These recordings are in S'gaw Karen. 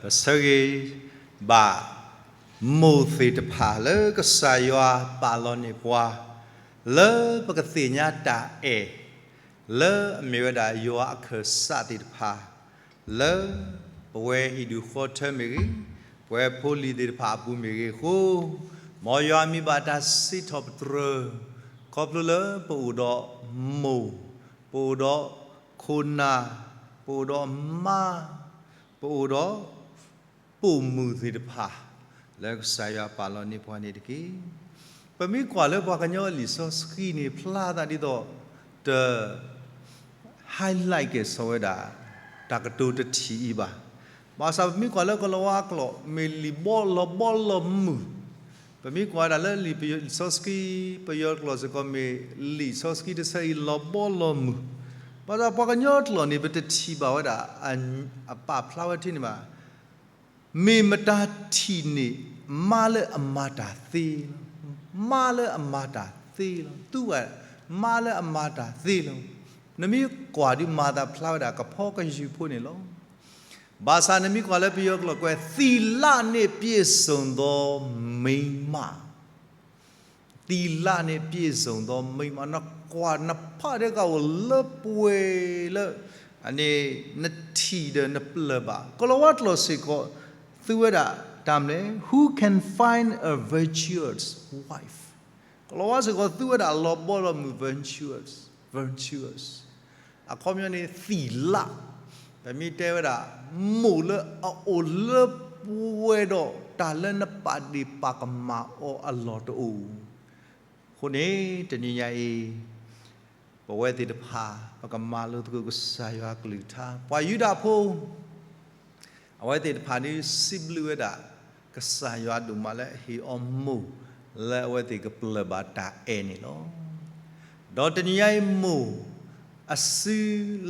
ပဆၢဂ့ၤဘၣ်မိၢ်သ့ၣ်တဖၣ်လၢကစၢ်ယွၤပာ်လီၤန့ၢ်ပှၤ လၢပကသ့ၣ်ညါတၢ်အဲၣ် လၢအမ့ၢ်ဝဲဒၣ်ယွၤအခၢၣ်စးသ့ၣ်တဖၣ် လၢပဝဲဟံၣ်ဒူၣ်ဃီထၢမ့ၢ်ဂ့ၤ, ပဝဲဖိလံၤသ့ၣ်တဖၣ်အပူၤမ့ၢ်ဂ့ၤအဃိ, မ်ယွၤမံၤဘၣ်တၢ်စံးထီၣ်ပတြၢၤ, ခီဖျိလၢပအိၣ်ဒီးမိၢ်, ပအိၣ်ဒီးခိၣ်နၢ်, ပအိၣ်ဒီးမါ, ပအိၣ်ဒီး ပိာ်မုၣ်သ့ၣ်တဖၣ် လၢကစၢ်ယွၤပာ်လီၤန့ၢ်ပှၤန့ၣ်တက့ၢ်. ပမ့ၢ်ကွၢ်လၢပှၤကညီလံာ်စီဆှံန့ၣ် ဖျါသးဒ်သိး တ highlight ကဲၤဆီဝဲဒၣ် တၢ်ကတိၤတထံၣ်အံၤဘၣ်. ဘၣ်ဆၣ်ပမ့ၢ်ကွၢ်လၢကလၤဝါကျိာ် မ့ၢ်လံာ်ဘီလီၤဘီလီၤမုၢ်, ပမ့ၢ်ကွၢ်ဝဲဒၣ်လၢလံာ်စီဆှံ ပယီၤကျိာ်စ့ၢ်ကီး မ့ၢ်လံာ်စီဆှံတဆၢအံၤလီၤဘီလီၤမုၢ်, ဘၣ်ဆၣ်ပှၤကညီကျိာ်န့ၣ် ပတထံၣ်ဘၣ်ဝဲဒၣ် အပာ်ဖျါဝဲထဲန့ၣ်ဘၣ်. မ့ၢ်မတၤထံၣ်န့ၢ် မါလၢအမၤတၢ်သ့လီၤ. မါလၢအမၤတၢ်သ့လီၤ. သူဝဲ မါလၢအမၤတၢ်သ့လီၤ. နမ့ၢ်ကွၢ်ဒုးမၤသးဖျါဝဲဒၣ်ကဖီကယုၢ်ဖိန့ၣ်လီၤ. ဘၣ်ဆၣ်နမ့ၢ်ကွၢ်လၢပယီၤကျိာ်ကွဲး သီလနှင့်ပြည့်စုံသောမိန်းမ သီလနှင့်ပြည့်စုံသောမိန်းမ နကွၢ်နဖးဒဲးကအိၣ်လၢပှဲၤလၢ အန့ၣ် နထံၣ်ဒီးနပျၢၢ်ဘၣ်. ကလၤဝါကျိာ်စ့ၢ်ကီး သူဝဲဒၣ်တၢ်မနုၤလဲၣ်, Who can find a virtuous wife? ကလၤဝါစ့ၢ်ကီး သူဝဲဒၣ်လီၤဘီလီၤမုၢ် virtuous, virtuous. အခီပညီန့ၣ် သီလ, ပမ့ၢ်တဲဝဲဒၣ် မိၢ်လၢအအိၣ်လၢပှဲၤဒီးတၢ်လၢနပာ်ဒ့ၣ်ပာ်ကမၣ်အီၤအလီၢ်တအိၣ်. အဃိန့ၣ် တနံၤညါအံၤ ပဝဲသ့ၣ်တဖၣ် ပကမၤလိသကိးကစၢ်ယွၤကလုၢ်ကထါ ပှၤယူဒၤဖိ အဝဲသ့ၣ်တဖၣ်န့ၣ် စံးဘျုးဝဲဒၣ် ကစၢ်ယွၤဒိၣ်မးလၢအဟ့ၣ်အီၤမိၢ် လၢအဝဲသ့ၣ်ကပျၢၢ်ဘၣ်တၢ်အဲၣ်န့ၣ်လီၤ. ဒီးတနံၤညါအံၤမိၢ် အစု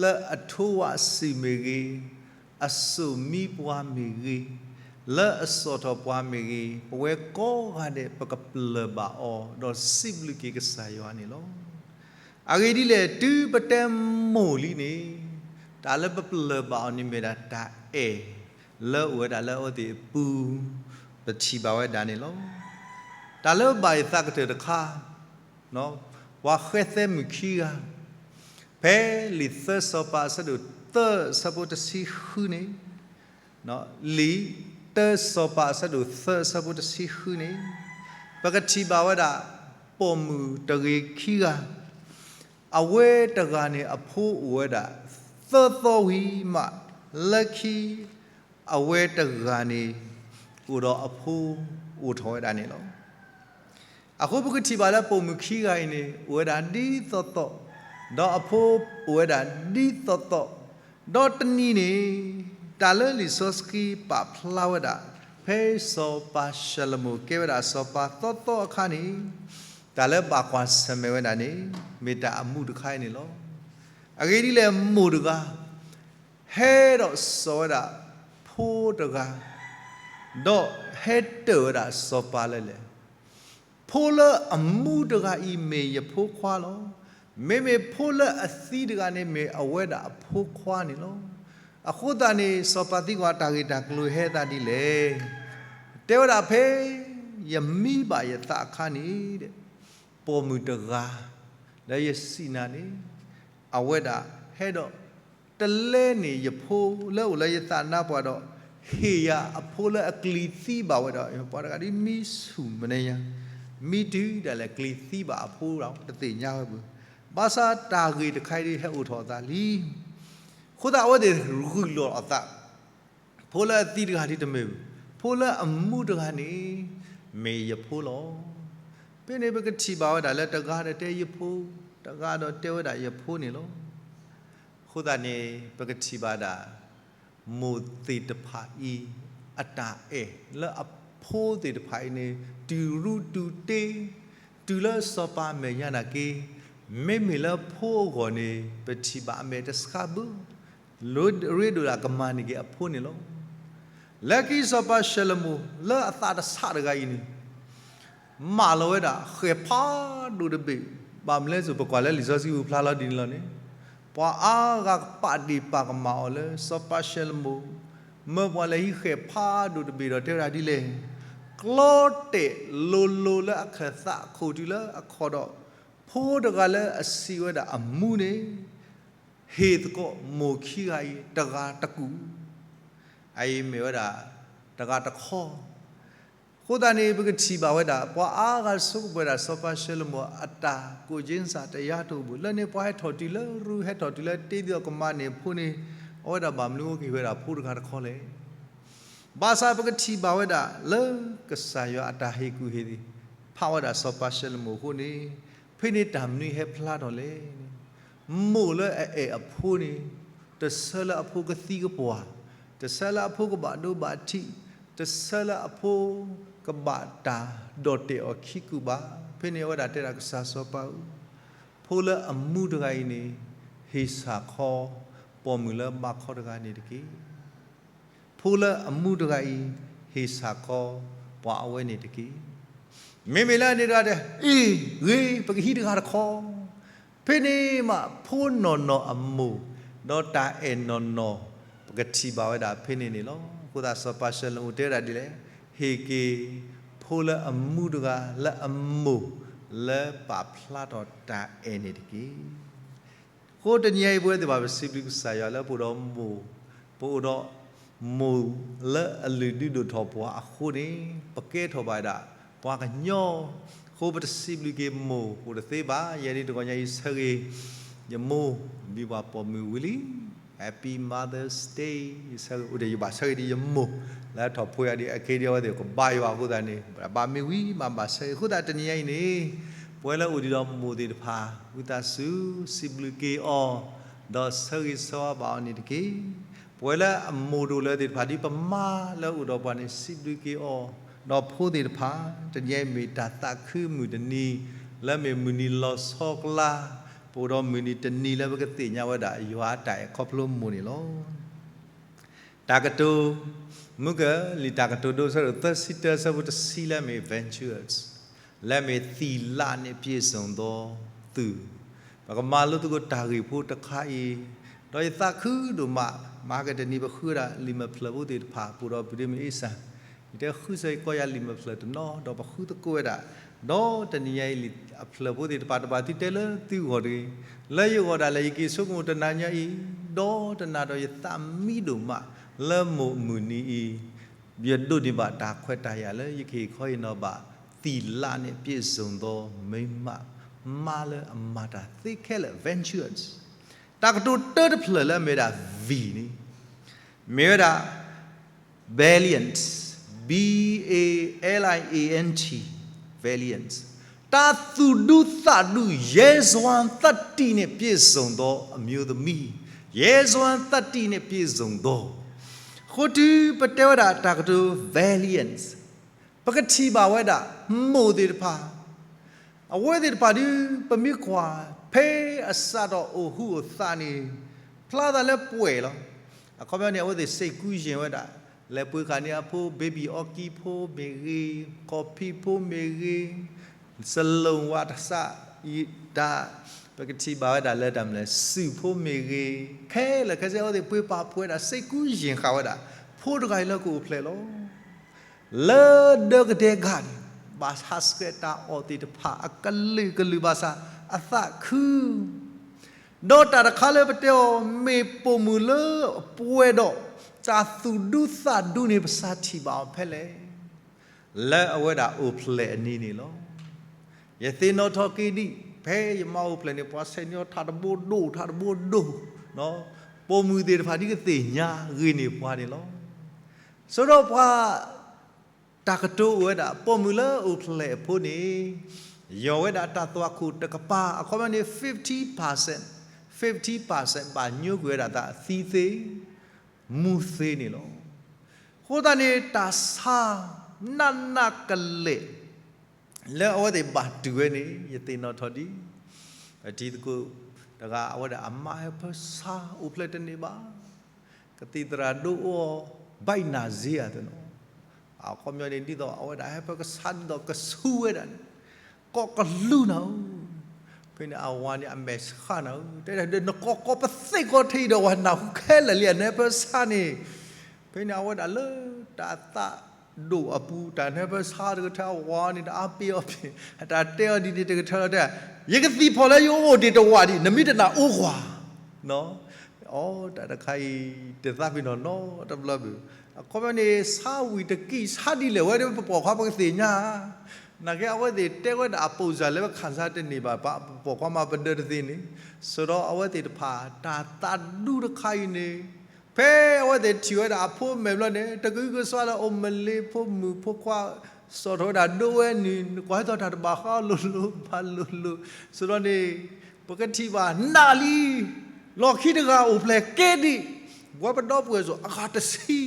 လၢအထိဝးစံၣ်မ့ၢ်ဂ့ၤ, အစိာ်မံပှၤမ့ၢ်ဂ့ၤ, လၢအစိာ်ထီၣ်ပှၤမ့ၢ်ဂ့ၤ, ပဝဲကိးဂၤဒဲး ပကပျၢၢ်ဘၣ်အီၤ ဒီးစံးဘျုးက့ၤကစၢ်ယွၤန့ၣ်လီၤ. အဂ့ၢ်ဒ်လဲၣ် တုၤပတဲမိၢ်လံန့ၣ် တၢ်လၢပပျၢၢ်ဘၣ်အီၤန့ၣ်မ့ၢ်ဒၣ်တၢ်အဲၣ် လၢအိၣ်ဝဲဒၣ်လၢအဝဲသ့ၣ်အပူၤ ပထံၣ်ဘၣ်ဝဲဒၣ်န့ၣ်လီၤ. တၢ်လၢဘၣ်ယသးကတၢၢ်တခါ ပှၤဃဲသဲမုၣ်ခံဂၤ ဖဲလံာ်သၢစီၤပၤအဆၢဒိၣ်သၢအဆၢဖိတဆံဃုန့ၣ် လံာ်တၢစီၤပၤအဆၢဒိၣ်သၢအဆၢဖိတဆံဃုန့ၣ် ပကထံၣ်ဘၣ်ဝဲဒၣ် ပိာ်မုၣ်တဂ့ၤခံဂၤ, အဝဲတဂၤန့ၣ်အဖိအိၣ်ဝဲဒၣ် သၢသီဝံၤမး လၢခံ အဝဲတဂၤန့ၣ် အိၣ်ဒီးအဖိအိၣ်ထီၣ်ဝဲဒၣ်န့ၣ်လီၤ. အဃိပကထံၣ်ဘၣ်လၢပိာ်မုၣ်ခံဂၤအံၤန့ၣ် အိၣ်ဝဲဒၣ်ဒ်သိးသိး, ဒီးအဖိအိၣ်ဝဲဒၣ်ဒ်သိးသိး, ဒီးတနံၤန့ၣ် တၢ်လၢလံာ်စီဆှံပာ်ဖျါဝဲဒၣ် ဖဲစီၤပၤၡလိၤမိၤကဲဝဲဒၣ်စီၤပၤသီသီအခါန့ၣ် တၢ်လၢဘၣ်ကွၢ်ဆၢၣ်မဲာ်ဝဲဒၣ်န့ၣ် မ့ၢ်တၢ်အမူးတခါအံၤန့ၣ်လီၤ. အဂ့ၢ်ဒ်လဲၣ် မိၢ်တဂၤ ဟဲဒီးစိာ်ဝဲဒၣ် ဖိတဂၤ, ဒီးဟဲတၢၢ်ဝဲဒၣ်စီၤပၤလၢလဲၣ်. ဖိလၢအမူးတဂၤအံၤမ့ၢ်ယဖိခွါလီၤ. မ့မ့ၢ်ဖိလၢအသံတဂၤန့ၣ် မ့ၢ်အဝဲဒၣ်အဖိခွါန့ၣ်လီၤ. အဃိသတးန့ၣ် စီၤပၤသံကွၢ်တၢ်ဂ့ၢ်တၢ်ကျိၤဟဲသးဒ်လဲၣ်. တဲဝဲဒၣ်ဖဲ ယမံဘၣ်ယသးအခါန့ၣ် ပိာ်မုၣ်တဂၤ လၢယစံးနၤန့ၣ် အဝဲဒၣ်ဟဲဒီး တလဲန့ၢ်ယဖိလၢအိၣ်လၢယသးနါပှၢ်ဒီး ဟ့ၣ်ယၤအဖိလၢအကျံၤသံဘၣ်ဝဲဒီး ပှၤတဂၤဒ်မံဆူၣ်မနုၤညါ, မံတုၤဒၣ်လဲာ်ကျံၤသံဘၣ်အဖိဒီး တသ့ၣ်ညါဝဲဘၣ်. ဘၣ်ဆၣ်တၢ်ဂ့ၢ်တခါအံၤဒ်ဟဲအိၣ်ထီၣ်အသးလံ. အဃိသတးအဝဲသ့ၣ်ဂုာ်လီၤအသး ဖိလၢအသံတဂၤဒ်တမ့ၢ်ဘၣ်, ဖိလၢအမူးတဂၤန့ၣ် မ့ၢ်ယဖိလီၤ. ဖဲန့ၣ်ပကထံၣ်ဘၣ်ဝဲဒၣ်လၢတဂၤဒီးတဲယဖိ, တဂၤဒီးတဲဝဲဒၣ်ယဖိန့ၣ်လီၤ. အဃိသတးန့ၣ် ပကထံၣ်ဘၣ်ဒၣ် မိၢ်သ့ၣ်တဖၣ်အံၤ အတၢ်အဲၣ်လၢအဖိသ့ၣ်တဖၣ်အံၤန့ၣ် တုၤရူးတုၤတ့, တုၤလၢစီၤပၤမဲာ်ညါနာ်က့, မ့မ့ၢ်လၢဖိအဂီၢ်န့ၣ် ပထံၣ်ဘၣ်အမဲာ်တဆှးဘၣ် ရ့ဒိၣ်ဒၣ်ကမၤန့ၢ်က့ၤအဖိန့ၣ်လီၤ. လၢခံစီၤပၤၡလိၤမိၤလၢအသးတဆးတဂၤအံၤန့ၣ် မၢလီၤဝဲဒၣ် ဃဲၤဖးဒိၣ်တဘ့ၣ်, ဘၣ်မနုၤလဲၣ် ပကွၢ်လၢလံာ်စီဆှံပူၤဖျါလီၤဒ်န့ၣ်လီၤန့ၣ်, ပှၤအါဂၤပာ်ဒ့ၣ်ပာ်ကမၣ်အီၤလၢ စီၤပၤၡလိၤမိၤ မၢပှၤလဲၤဟံးဃဲၤဖးဒိၣ်တဘ့ၣ်ဒီးတဲဝဲဒၣ်ဒ်လဲၣ်, ကျီတဲာ်လိၤလိၤလၢအခၢၣ်သးခိၣ်တုၤလၢအခီၣ်ဒီး, ဖိတဂၤလၢအစံးဝဲဒၣ်အမူန့ၣ်, ဟ့ၣ်သကိးမိၢ်ခံဂၤအံၤတဂၤတကူၣ်, အအံၤမ့ၢ်ဝဲဒၣ်တဂၤတခီ အဃိသတးန့ၣ် ပကထံၣ်ဘၣ်ဝဲဒၣ် ပှၤအါဂၤဆိကမိၣ်ဝဲဒၣ် စီၤပၤၡလိၤမိၤအတၢ်ကိၣ်က့စၢ်တယါတအိၣ်ဘၣ်, လၢန့ၣ်ပှၤဟဲထီၣ်တုၤလၢရူဟဲထီၣ်တုၤလၢတ့သံအီၤကမၤန့ၢ်ဖိန့ၣ်, အဝဲဒၣ်ဘၣ်မနုၤအိၣ်က့ၤဝဲဒၣ်ဖိတဂၤတခီလဲၣ်. ဘၣ်ဆၣ်ပကထံၣ်ဘၣ်ဝဲဒၣ်လၢကစၢ်ယွၤအတၢ်ဟ့ၣ်ကူၣ်ဟ့ၣ်ဖးဝဲဒၣ်စီၤပၤၡလိၤမိၤအဃိန့ၣ်, ဖဲန့ၣ်တၢ်မနုၤဟဲဖျါထီၣ်လဲၣ်န့ၣ်, မိၢ်လၢအအဲၣ်အဖိန့ၣ်, တဆၢလၢအဖိကသံကပှၢ်, တဆၢလၢအဖိကဘၣ်ဒိဘၣ်ထံး, တဆၢလၢအဖိကဘၣ်တၢ်ဒီၣ်တဲာ်အီၤခံကူာ်ဘၣ်. ဖဲန့ၣ်အဝဲဒၣ်တဲဒၣ်ကစၢ်စီၤပၤဧၢ, ဖိလၢအမူတဂၤအံၤန့ၣ်, ဟ့ၣ်ဆၣ်ခီပိာ်မုၣ်လၢဘါခီတဂၤန့ၣ်တက့ၢ်. ဖိလၢအမူတဂၤအံၤ, ဟ့ၣ်ဆၣ်ခီပှၤအဝဲန့ၣ်တက့ၢ်. မ့မ့ၢ်လၢန့ၣ်တဂၤဒီး, အ့ၣ်, ဂ့ၤ, ပကဟံးတဂၤတခီ. ဖဲန့ၣ်မးဖိနီၢ်နီၢ်အမိၢ်, ဒီးတၢ်အဲၣ်နီၢ်နီၢ်, ပကထံၣ်ဘၣ်ဝဲဒၣ်ဖဲန့ၣ်န့ၣ်လီၤ. အဃိသတးစီၤပၤၡလိၤမိၤတဲဝဲဒၣ်ဒ်လဲၣ်, ဟ့ၣ်က့ၤ, ဖိလၢအမူတဂၤလၢအမိၢ်, လၢပာ်ဖျါထီၣ်တၢ်အဲၣ်န့ၣ်တက့ၢ်. အဃိတနံၤအံၤပဝဲသ့ၣ်တဖၣ်ပစံးဘျုးကစၢ်ယွၤလၢပအိၣ်ဒီးမိၢ်, ပအိၣ်ဒီးမိၢ်လၢအလုၢ်ဒုးဒိၣ်ထီၣ်ပှၤအဃိန့ၣ်, ပကဲထီၣ်ဘၣ်ဝဲဒၣ်ပှၤကညီ, အဃိပတစံးဘျုးက့ၤမိၢ်အိၣ်တသ့ဘၣ်. ယဲဒၣ်တဂီၤညါအံၤဆၢဂ့ၤ, ယမိၢ်, ဘံပှၤပိာ်မုၣ်ဝံၤလံ, Happy Mother's Day, ယဆၢဂ့ၤအိၣ်ဒီးယဘၣ်ဆၢဂ့ၤဒ်ယမိၢ်, လၢထီၣ်ဖိယၤဒ်အခဲဒ်အဝဲသ့ၣ်ကဘါယွၤအဃိသတးန့ၣ်, ဘၣ်မ့ၢ်ဝံၤမးဘၣ်ဆၢဂ့ၤအဃိသတးတနံၤညါအံၤန့ၣ်, ပဝဲလၢအိၣ်ဒံးဒီးမိၢ်သ့ၣ်တဖၣ်, ဝံသးစူၤစံးဘျုးက့ၤအီၤ, ဒီးဆၢဂ့ၤဆၢဝါဘၣ်အီၤန့ၣ်တက့ၢ်. ပဝဲလၢအမိၢ်တအိၣ်လၢၤသ့ၣ်တဖၣ်ဒ်ပမါလၢအအိၣ်ဒီးပှၤန့ၣ် စံးဘျုးက့ၤအီၤ, ဒီးဖိသ့ၣ်တဖၣ်, တနံၤအံၤမ့ၢ်တၢ်သးခုမုၢ်တနံၤ, လၢမ့ၢ်မုၢ်နံၤလီၤဆီကျါ, ပအိၣ်ဒီးမုၢ်နံၤတနံၤလၢပကသ့ၣ်ညါဝဲဒၣ်ယွၤအတၢ်အဲၣ်ခီဖျိမိၢ်န့ၣ်လီၤ. တၢ်ကတိၤ, မုၢ်ကလံာ်တၢ်ကတိၤဒိ အဆၢဒိၣ်သၢဆံတၢ အဆၢဖိတဆံလၢအမ့ၢ် vengeance, လၢအမ့ၢ်သီၣ်လၣ်န့ၣ်ပြည့်စုံသောသူ, ပကမၤလိသကိးတၢ်ဂ့ၢ်ဖိတခါအံၤ, ဒီးယသးခုဒိၣ်မး, မၤကတနံၤပဃုဝဲဒၣ်လံာ်မဲာ်ဖျၢၣ်ဖိသ့ၣ်တဖၣ် ပအိၣ်ဒီးပဒ့မုၣ်အ့စၢ်, ယတဲဃုစၢၤယကီၢ်ယၤလံာ်မဲာ်ဖျၢၣ်တနီၤ ဒီးပဃုသကိးဝဲဒၣ်, ဒီးတနံၤညါအံၤလံာ်အဖျၢၣ်ဖိသ့ၣ်တဖၣ် တဘၣ်သုတဲလၢသုဂီၢ်တဂ့ၤ, လၢယဂီၢ်ဒၣ်လဲာ်ယက့ၤဆိကမိၣ်တနၤညါအံၤ, ဒီးတနၤဒီးယသးမံဒိၣ်မး, လၢမိၢ်မုၢ်နံၤအံၤ, ယဒိးန့ၢ်ဘၣ်တၢ်ခွဲးတၢ်ယာ်လၢယကဟ့ၣ်ခီဟ့ၣ်နီၤဘၣ်, သီၣ်လၣ်န့ၣ်ပြည့်စုံသောမိန်းမ, မါလၢအမၤတၢ်သ့ခဲလၢာ် vengeance, တၢ်ကတိၤတၢတဖျၢၣ်လၢအမ့ၢ်ဝဲဒၣ် V န့ၣ်, မ့ၢ်ဝဲဒၣ် valiant, V A L I A N T, valiant, တၢ်သူၣ်ဒူသးဒူ, ရဲစွမ်းသတ္တိ နဲ့ ပြည့်စုံသောအမျိုးသမီး, ရဲစွမ်းသတ္တိ နဲ့ ပြည့်စုံသော, အဃိတုၤပတဲဝဲဒၣ်တၢ်ကတိၤ valiant, ပကထံၣ်ဘၣ်ဝဲဒၣ်, မိၢ်သ့ၣ်တဖၣ်, အဝဲသ့ၣ်တဖၣ်ဒုး ပမ့ၢ်ကွၢ်, ဖဲအစးထီၣ်အိၣ်ဟူးအိၣ်သးန့ၣ်, ဖျါသးလၢပှဲၤလီၤ. အခီပညီန့ၣ် အဝဲသ့ၣ်စ့ၢ်ကူယံာ်ဝဲဒၣ်, လဲၤပှ့ၤဃာ်န့ၢ်အဖိ baby အီကံဖိမ့ၢ်ဂ့ၤ, ကီၢ်ဖံးဖိမ့ၢ်ဂ့ၤ, စလိၣ်ဝးတစး, တၢ်, ပကထံၣ်ဘၣ်ဝဲဒၣ်လၢတၢ်မနုၤလဲၣ် စုၣ်ဖိမ့ၢ်ဂ့ၤ, ခဲလၢာ်ခဲဆ့အဝဲသ့ၣ်ပှ့ၤပာ်ဖှိၣ်ဝဲဒၣ် စ့ၢ်ကူယံာ်ဃာ်ဝဲဒၣ်, ဖိတဂၤအံၤလၢကအိၣ်ဖျဲၣ်လီၤ. လၢဒၢးကဒဲကၤန့ၣ်, ဘၣ်ဆၣ်ဆှဲးတၢ်အီၣ်သ့ၣ်တဖၣ်အကလုာ်ကလုာ်ဘၣ်ဆၣ်, အသးခု, ဒီးတၢ်တခါလၢပတဲအီၤ မ့ၢ်ပိာ်မုၣ်လၢအပှဲၤဒီး, တၢ်သူၣ်ဒူသးဒူန့ၣ် ပစးထံၣ်ဘၣ်အီၤဖဲလဲၣ်, လၢအဝဲဒၣ်အိၣ်ဖျဲၣ်အနံၤန့ၣ်လီၤ. ယသ့ၣ်နီၣ်ထီၣ်က့ၤဒံး, ဖဲယမါအိၣ်ဖျဲၣ်န့ၣ် ပှၤဆဲးန့ၢ်အီၤထးတဘိဒိၣ်ထးတဘိဒိၣ်, ပိာ်မုၣ်သ့ၣ်တဖၣ်ဒ်ကသ့ၣ်ညါဂ့ၤန့ၢ်ပှၤန့ၣ်လီၤ. ဆိဒီးပှၤ တၢ်ကတိၤအိၣ်ဝဲဒၣ် ပိာ်မုၣ်လၢအိၣ်ဖျဲၣ်အဖိန့ၣ်, ယီၢ်ဝဲဒၣ်တၢ်သွၣ်ခိၣ်တကပၤ, အခီပညီန့ၣ် fifty percent, fifty percent ဘၣ်ညိကွံာ်ဝဲဒၣ်သးသံသ့, မူသ့န့ၣ်လီၤ. အဃိသတးန့ၣ် တၢ်ဆါနးနးကလဲာ် လၢအဝဲသ့ၣ်ဘၣ်တူၢ်ဝဲန့ၣ် ယသ့ၣ်နီၣ်ထီၣ်ဒံး, ပထံသကိးတဂၤ အဝဲဒၣ်အမါဟဲဖၢဆါအိၣ်ဖျဲၣ်တန့ၢ်ဘၣ်, ကသံၣ်သရၣ်ဒိအိၣ် ဘၣ်နၢ်စ့ဧါသနီၤ, အခီပညီန့ၣ် ဒ်သိးအဝဲဒၣ်ဟဲဖၢကဆါ ဒ်သိးကဆူဝဲဒၣ်န့ၣ်, ကိးကလူးနၤဧၢ, ဖဲန့ၣ်အဝၤန့ၣ်အမဲာ်ဆှးနၤဧၢ, တဲဒၣ်ဒီးနကိးကိးပသ့ၣ်ကိးထံဒီး ဝၤနၢ်ဟူခဲလၢာ်လံ နဟဲဖၢဆါန့ၣ်, ဖ ဖဲန့ၣ်အဝဲဒၣ်လၢတၢ်သးဒိၣ်အပူၤ တၢ်နၢ်ပၢၢ်ဆါတကထၢအဝၤန့ၣ် တအါပ့ၤအီၤပ့ၤ အတၢ်တဲအီၤဒ်န့ၣ်တကထၢလီၤတဲ, ယကသံၣ်ဖီၣ်လၢယအိၣ်ဒံးတဝးဒံး နမ့ၢ်တနာ်အိၣ်ကွၢ် အီ တၢ်တခါအံၤ တသးပ့ၤနီၣ်နီတဘျီဘၣ်. အခီပညီန့ၣ် ဆါဝံၤတကံၢ်ဆါဒ်လဲၣ်ဝဲဒီး ပပိာ်ခွါပကသ့ၣ်ညါ နာ်က့အဝဲသ့ၣ်တဲဝဲဒၣ်အပိာ်စၢ်လၢပခၣ်စါတန့ၢ်ဘၣ် ပပိာ်ခွါမၤပဒၢတသ့န့ၣ်, ဆိဒီးအဝဲသ့ၣ်တဖၣ် တၢ်သးဒူတခါအံၤန့ၣ် ဖဲအဝဲသ့ၣ်ထံၣ်ဝဲဒၣ်အဖိမဲာ်ဘျီန့ၣ် တကဟုကစွါလၢအိၣ်မလ့ဖိမုၣ်ဖိခွါ စိာ်ထီၣ်ဝဲဒၣ်ဒိဝဲနုၢ် နကွၢ်ဟဲသီၣ်တၢ်တဘၣ်ဃးလိၤလိၤဘၣ်လိၤလိၤ, ဆိဒီးန့ၣ် ပကထံၣ်ဘၣ်နးလံ လီၢ်ခံတဂၤအိၣ်ဖျဲၣ်ကဲဒံး ပဝဲပဒီပုၢ်ဝဲၢ်စိၤအဂၤတဆံ,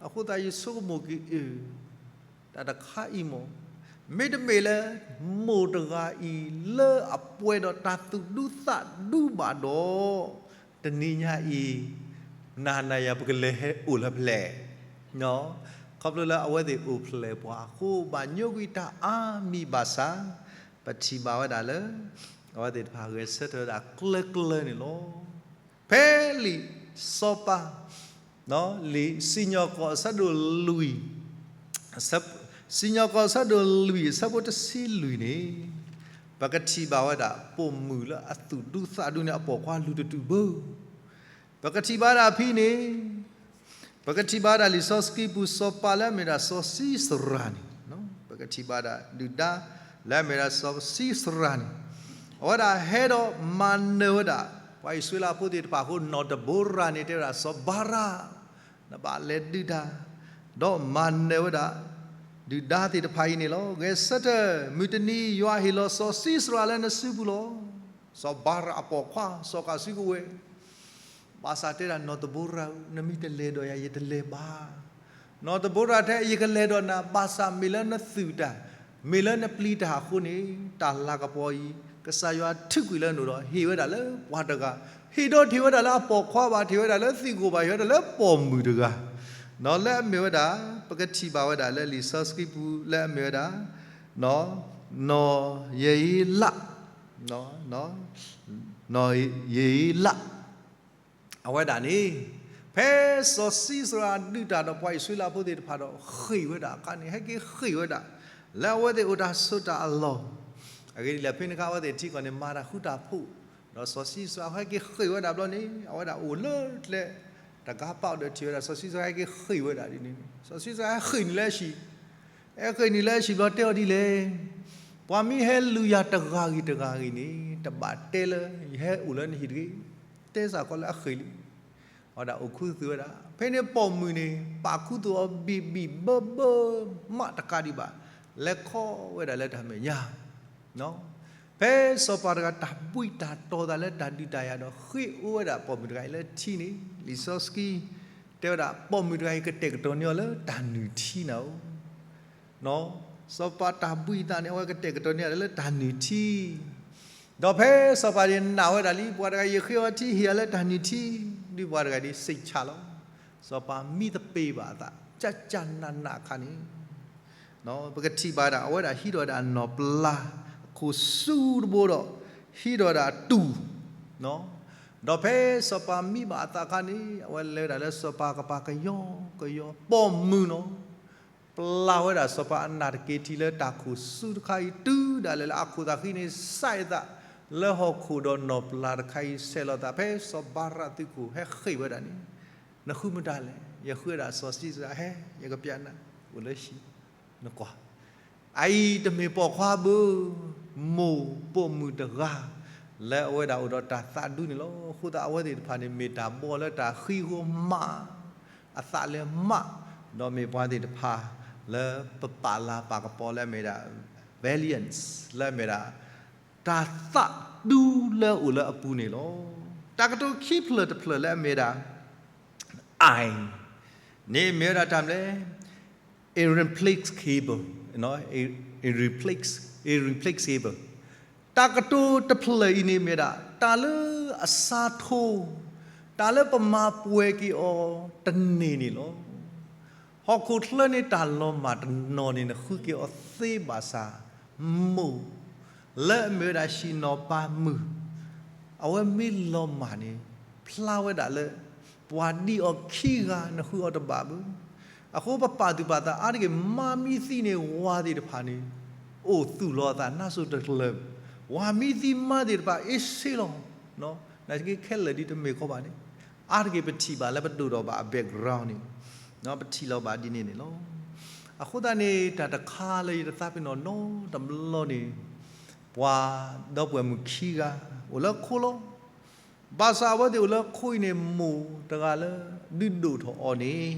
အဃိသတးယဆိကမိၣ်က့ၤအၢ တၢ်တခါအံၤမ့ၢ် မ့တမ့ၢ်လၢ မိၢ်တဂၤအံၤလၢအပှဲၤဒီးတၢ်သူၣ်ဒူသးဒူဘၣ်ဒီး တနံၤညါအံၤ နၤနၤယၤ ပကလဲၤဟဲအိၣ်လၢဖဲလဲၣ်, ခီဖျိလၢအဝဲသ့ၣ်အိၣ်ဖျဲၣ်ပှၤအဃိ ဘၣ်ညိကွံာ်တၢ်အါမံၤဘၣ်ဆၣ် ပထံၣ်ဘၣ်ဝဲဒၣ်လၢ အဝဲသ့ၣ်တဖၣ်ဂဲၤဆၢထၢၣ်ဝဲဒၣ်ကျၢၤကျၢၤန့ၣ်လီၤ. ဖဲလံာ်စီၤပၤ လံာ်စံၣ်ညီၣ်ကွီၢ်အဆၢဒိၣ်လွံၢ် စံၣ်ညီၣ်ကွီၢ်အဆၢဒိၣ်လွံၢ်အဆၢဖိတဆံလွံၢ်န့ၣ် ပကထံၣ်ဘၣ်ဝဲဒၣ် ပိာ်မုၣ်လၢအသူၣ်ဒူသးဒူန့ၣ် အပိာ်ခွါလုၢ်တတူာ်ဘၣ်. ပကထံၣ်ဘၣ်ဒၣ်ဖဲန့ၣ် ပကထံၣ်ဘၣ်ဒၣ်လံာ်စီဆှံပူၤ စီၤပၤလၢအမ့ၢ်ဒၣ်စီၤၡံစရၤန့ၣ်, ပကထံၣ်ဘၣ်ဒၣ်ဒုၣ်ဒါလၢအမ့ၢ်ဒၣ်စီၤၡံစရၤန့ၣ်, အဝဲဒၣ်ဟဲဒီးမၤနၢၤဝဲဒၣ် ပှၤအံၣ်စရ့လးဖိသ့ၣ်တဖၣ်အဃိ နီၢ်တဘိရၤန့ၣ် တဲဝဲဒၣ်စီၤဘၤရး နဘၣ်လဲၤဒုၣ်တၢ်, ဒီးမၤနၢၤဝဲဒၣ် ဒုၣ်ဒါသ့ၣ်တဖၣ်အံၤန့ၣ်လီၤ. ဂဲၤဆၢထၢၣ် မုၢ်တနံၤ ယွၤဟ့ၣ်လီၤစီၤၡံစရၤလၢနစုပူၤလီၤ. စီၤဘၤရးအပိာ်ခွါ စီၤကၤစုကဝဲၤ ဘၣ်ဆၣ်တဲဒၣ်နီၢ်တဘိရၤဧၢ, နမ့ၢ်တလဲၤဒီးယၤ ယတလဲၤဘၣ်. နီၢ်တဘိရၤတဲ ယကလဲၤဒီးနၤ ဘၣ်ဆၣ်မ့ၢ်လၢနသူၣ်တၢ် မ့ၢ်လၢနပျံၤတၢ်အဃိန့ၣ် တၢ်လၤကပီၤအံၤ ကစၢ်ယွၤထုးကွံာ်လၢနအိၣ်ဒီး ဟ့ၣ်ဝဲဒၣ်လၢပှၤတဂၤ, ဟ့ၣ်ဒီးတဟ့ၣ်ဝဲဒၣ်လၢအပိာ်ခွါဘၣ်, တဟ့ၣ်ဝဲဒၣ်လၢသံၣ်ကိၣ်ဘၣ်, ဟ့ၣ်ဝဲဒၣ်လၢပိာ်မုၣ်တဂၤ, နီၢ်လၢအမ့ၢ်ဝဲဒၣ် ပကထံၣ်ဘၣ်ဝဲဒၣ်လၢလံာ်စီဆှံပူၤလၢအမ့ၢ်ဝဲဒၣ် နီၢ်ယ့လး, နီၢ်ယ့လး အဝဲဒၣ်န့ၣ် ဖဲစီၤၡံစရၤဒုးတၢ်ဒီးပှၤအံၣ်စရ့လးဖိသ့ၣ်တဖၣ်ဒီး ဃ့ၢ်ဝဲဒၣ်အခါန့ၣ် ဟဲက့ၤဃ့ၢ်ဝဲဒၣ် လၢအဝဲသ့ၣ်အိၣ်တၢ်ဆိးတၢ်အလီၢ်, အဂ့ၢ်ဒ်လဲၣ် ဖဲန့ၣ်အခါ အဝဲသ့ၣ်ထံကီၢ်န့ၣ် မၤတၢ်ဃူတၢ်ဖိး, ဒီးစီၤၡံစရၤဟဲက့ၤဃ့ၢ်ဝဲဒၣ်ဘျီန့ၣ် အဝဲဒၣ်အိၣ်လၢကျဲ တဂၤပာ်အီၤဒီးထံၣ်ဝဲဒၣ် စီၤၡံစရၤဟဲက့ၤဃ့ၢ်ဝဲဒၣ်ဒ်န့ၣ်, စီၤၡံစရၤဟဲဃ့ၢ်နုာ်လၢအဟံၣ် ဟဲဃ့ၢ်နုာ်လၢအဟံၣ်ဘျီတဲအီၤဒ်လဲၣ်, ပှၤမ့ၢ်ဟဲလူၤယၤတဂၤဂ့ၤတဂၤဂ့ၤန့ၣ် တဘၣ်တဲလၢ ယဟဲအိၣ်လၢနဟံၣ်တဂ့ၤ, တဲစ့ၢ်ကီးလၢအဃ့ၢ်လံ, အဝဲဒၣ်အိၣ်ခူသူၣ်ဝဲဒၣ်, ဖဲန့ၣ်ပိာ်မုၣ်န့ၣ် ပာ်ခူသူၣ်အီၤဘံၣ်ဘံၣ်ဘၢဘၢ မးတကးဒံးဘၣ်, လဲၤခီဝဲဒၣ်လၢတၢ်မဲာ်ညါ ဖဲစီၤပၤတဂၤတၢ်ဘှံးတၢ်တီၤသးလၢတၢ်ဒုးတၢ်ယၤဒီး ဃ့ၢ်အိၣ်ဝဲဒၣ်ပိာ်မုၣ်တဂၤအံၤလၢထံန့ၣ် လံာ်စီဆှံတဲဝဲဒၣ် ပိာ်မုၣ်တဂၤအံၤကတဲာ်ကတီၤန့ၢ်အီၤလၢတၢ်နုၢ်ထံနၤဧိၤ, စီၤပၤတၢ်ဘှံးသးန့ၣ် အဝဲကတဲာ်ကတီၤန့ၢ်အီၤလၢတၢ်နုၢ်ထံ, ဒီးဖဲစီၤပၤန့ၣ်နာ်ဝဲဒၣ်လံ ပှၤတဂၤယဃ့ၢ်အီၤထံဟ့ၣ်အီၤလၢတၢ်နုၢ်ထံ, ဒ်ပှၤတဂၤဒ်စံးဆၣ်လီၤ, စီၤပၤမံသပ့ၤဘၣ်အသး ကၢ်ကၢ်နးနးအခါန့ၣ် ပကထံၣ်ဘၣ်ဒၣ် အဝဲဒၣ်ဟံးထီၣ်ဝဲဒၣ်နီၢ်ပျၢ်အခိၣ်ဆူတဘိဒီး ဟံးထီၣ်ဝဲဒၣ်အတူၢ်, ဒီးဖဲစီၤပၤမံဘၣ်အသးအခါန့ၣ် အဝဲလဲၤဝဲဒၣ်လၢစီၤပၤကပၤကယီကယီ ပိာ်မုၣ်နီၤ ပျၢ်ဝဲဒၣ်စီၤပၤအနၢ်တက့ၤထံလၢတၢ်ခိၣ်ဆူတခါအံၤ တုၤဒၣ်လဲာ်လၢအခိၣ်သးဃံန့ၣ် စးအသးလၢဟီၣ်ခိၣ်ဒီးနီၢ်ပျၢ်တခါအံၤ ဆဲးလီၤသးဖဲစီၤဘၤရးသုးခိၣ်ဟဲဃ့ၢ်ဝဲဒၣ်န့ၣ် နဃုမတၤလဲၣ် ယဃုဝဲဒၣ်စီၤၡံစရၤဟဲ ယကပျးနၤ အိၣ်လၢဟံၣ် နကွၢ် အအံၤတမ့ၢ်ပိာ်ခွါဘၣ် မိၢ်ပိာ်မုၣ်တဂၤ လၢအဝဲဒၣ်အိၣ်ဒီးတၢ်သးဒူန့ၣ်လီၤ. အဃိသတးအဝဲသ့ၣ်တဖၣ်န့ၣ် မ့ၢ်တၢ်ဘီလၢတၢ်ဃံဃိမး အသးလၢမး ဒီးမ့ၢ်ပှၤသ့ၣ်တဖၣ် လၢပပာ်လၤပာ်ကပီၤလၢအမ့ၢ်ဒၣ် valiance လၢအမ့ၢ်ဒၣ် တၢ်သးဒူလၢအအိၣ်လၢအပူၤန့ၣ်လီၤ. တၢ်ကတိၤခံဖျၢၣ်တဖျၢၣ်လၢအမ့ၢ်ဒၣ် I န့ၣ်မ့ၢ်ဝဲဒၣ်တၢ်မနုၤလဲၣ် irreplaceable, irreplace, irreplaceable တၢ်ကတိၤတဖျၢၣ်အံၤန့ၣ်မ့ၢ်ဒၣ် တၢ်လၢအဆါထိ, တၢ်လၢပမၤပှဲၤက့ၤအီၤတန့ၢ်န့ၣ်လီၤ. ဟီၣ်ခိၣ်ချၢန့ၣ်တၢ်လီၤမၢ်တနီၤန့ၣ် နဃုက့ၤအီၤသ့ဘၣ်ဆၣ်, မိၢ် လၢအမ့ၢ်ဝဲဒၣ်ဟံၣ်နီၢ်ပၤမုၣ် အဝဲမ့ၢ်လီၤမၢ်န့ၣ် ဖျါဝဲဒၣ်လၢ ပှၤဒံၣ်အီၤခံဂၤ နဃုအီၤတဘၣ်ဘၣ်. အဃိပပာ်သူၣ်ပာ်သးအါတက့ၢ် မါမံသံန့ၣ် ဝၤသ့ၣ်တဖၣ်န့ၣ် အိၣ်သူၣ်လီၤအသးနါစိၤတကလၢာ်, ဝၤမံသံမါသ့ၣ်တဖၣ် အ့ဆ့လီၤ. နာ်သက့ခဲလၢာ်ဒ်တမ့ၢ်ကီဘၣ်န့ၣ် အါတက့ၢ်ပထံၣ်ဘၣ်လၢပဒိၣ်ထီၣ်ဘၣ်အ background န့ၣ် ပထံၣ်လီၤဘၣ်ဒ်န့ၣ်န့ၣ်လီၤ. အဃိသတးန့ၣ် တၢ်တခါလၢယတသးပ့ၤနီၣ်နီတဘျီန့ၣ် ပှၤဒီပုၢ်ဝဲၢ်မုၣ်ခံဂၤ အိၣ်လၢခိလီၤ. ဘၣ်ဆၣ်အဝဲသ့ၣ်အိၣ်လၢခိအံၤန့ၣ် မိၢ်တဂၤလၢဒုးဒိၣ်ထီၣ်အီၤန့ၣ်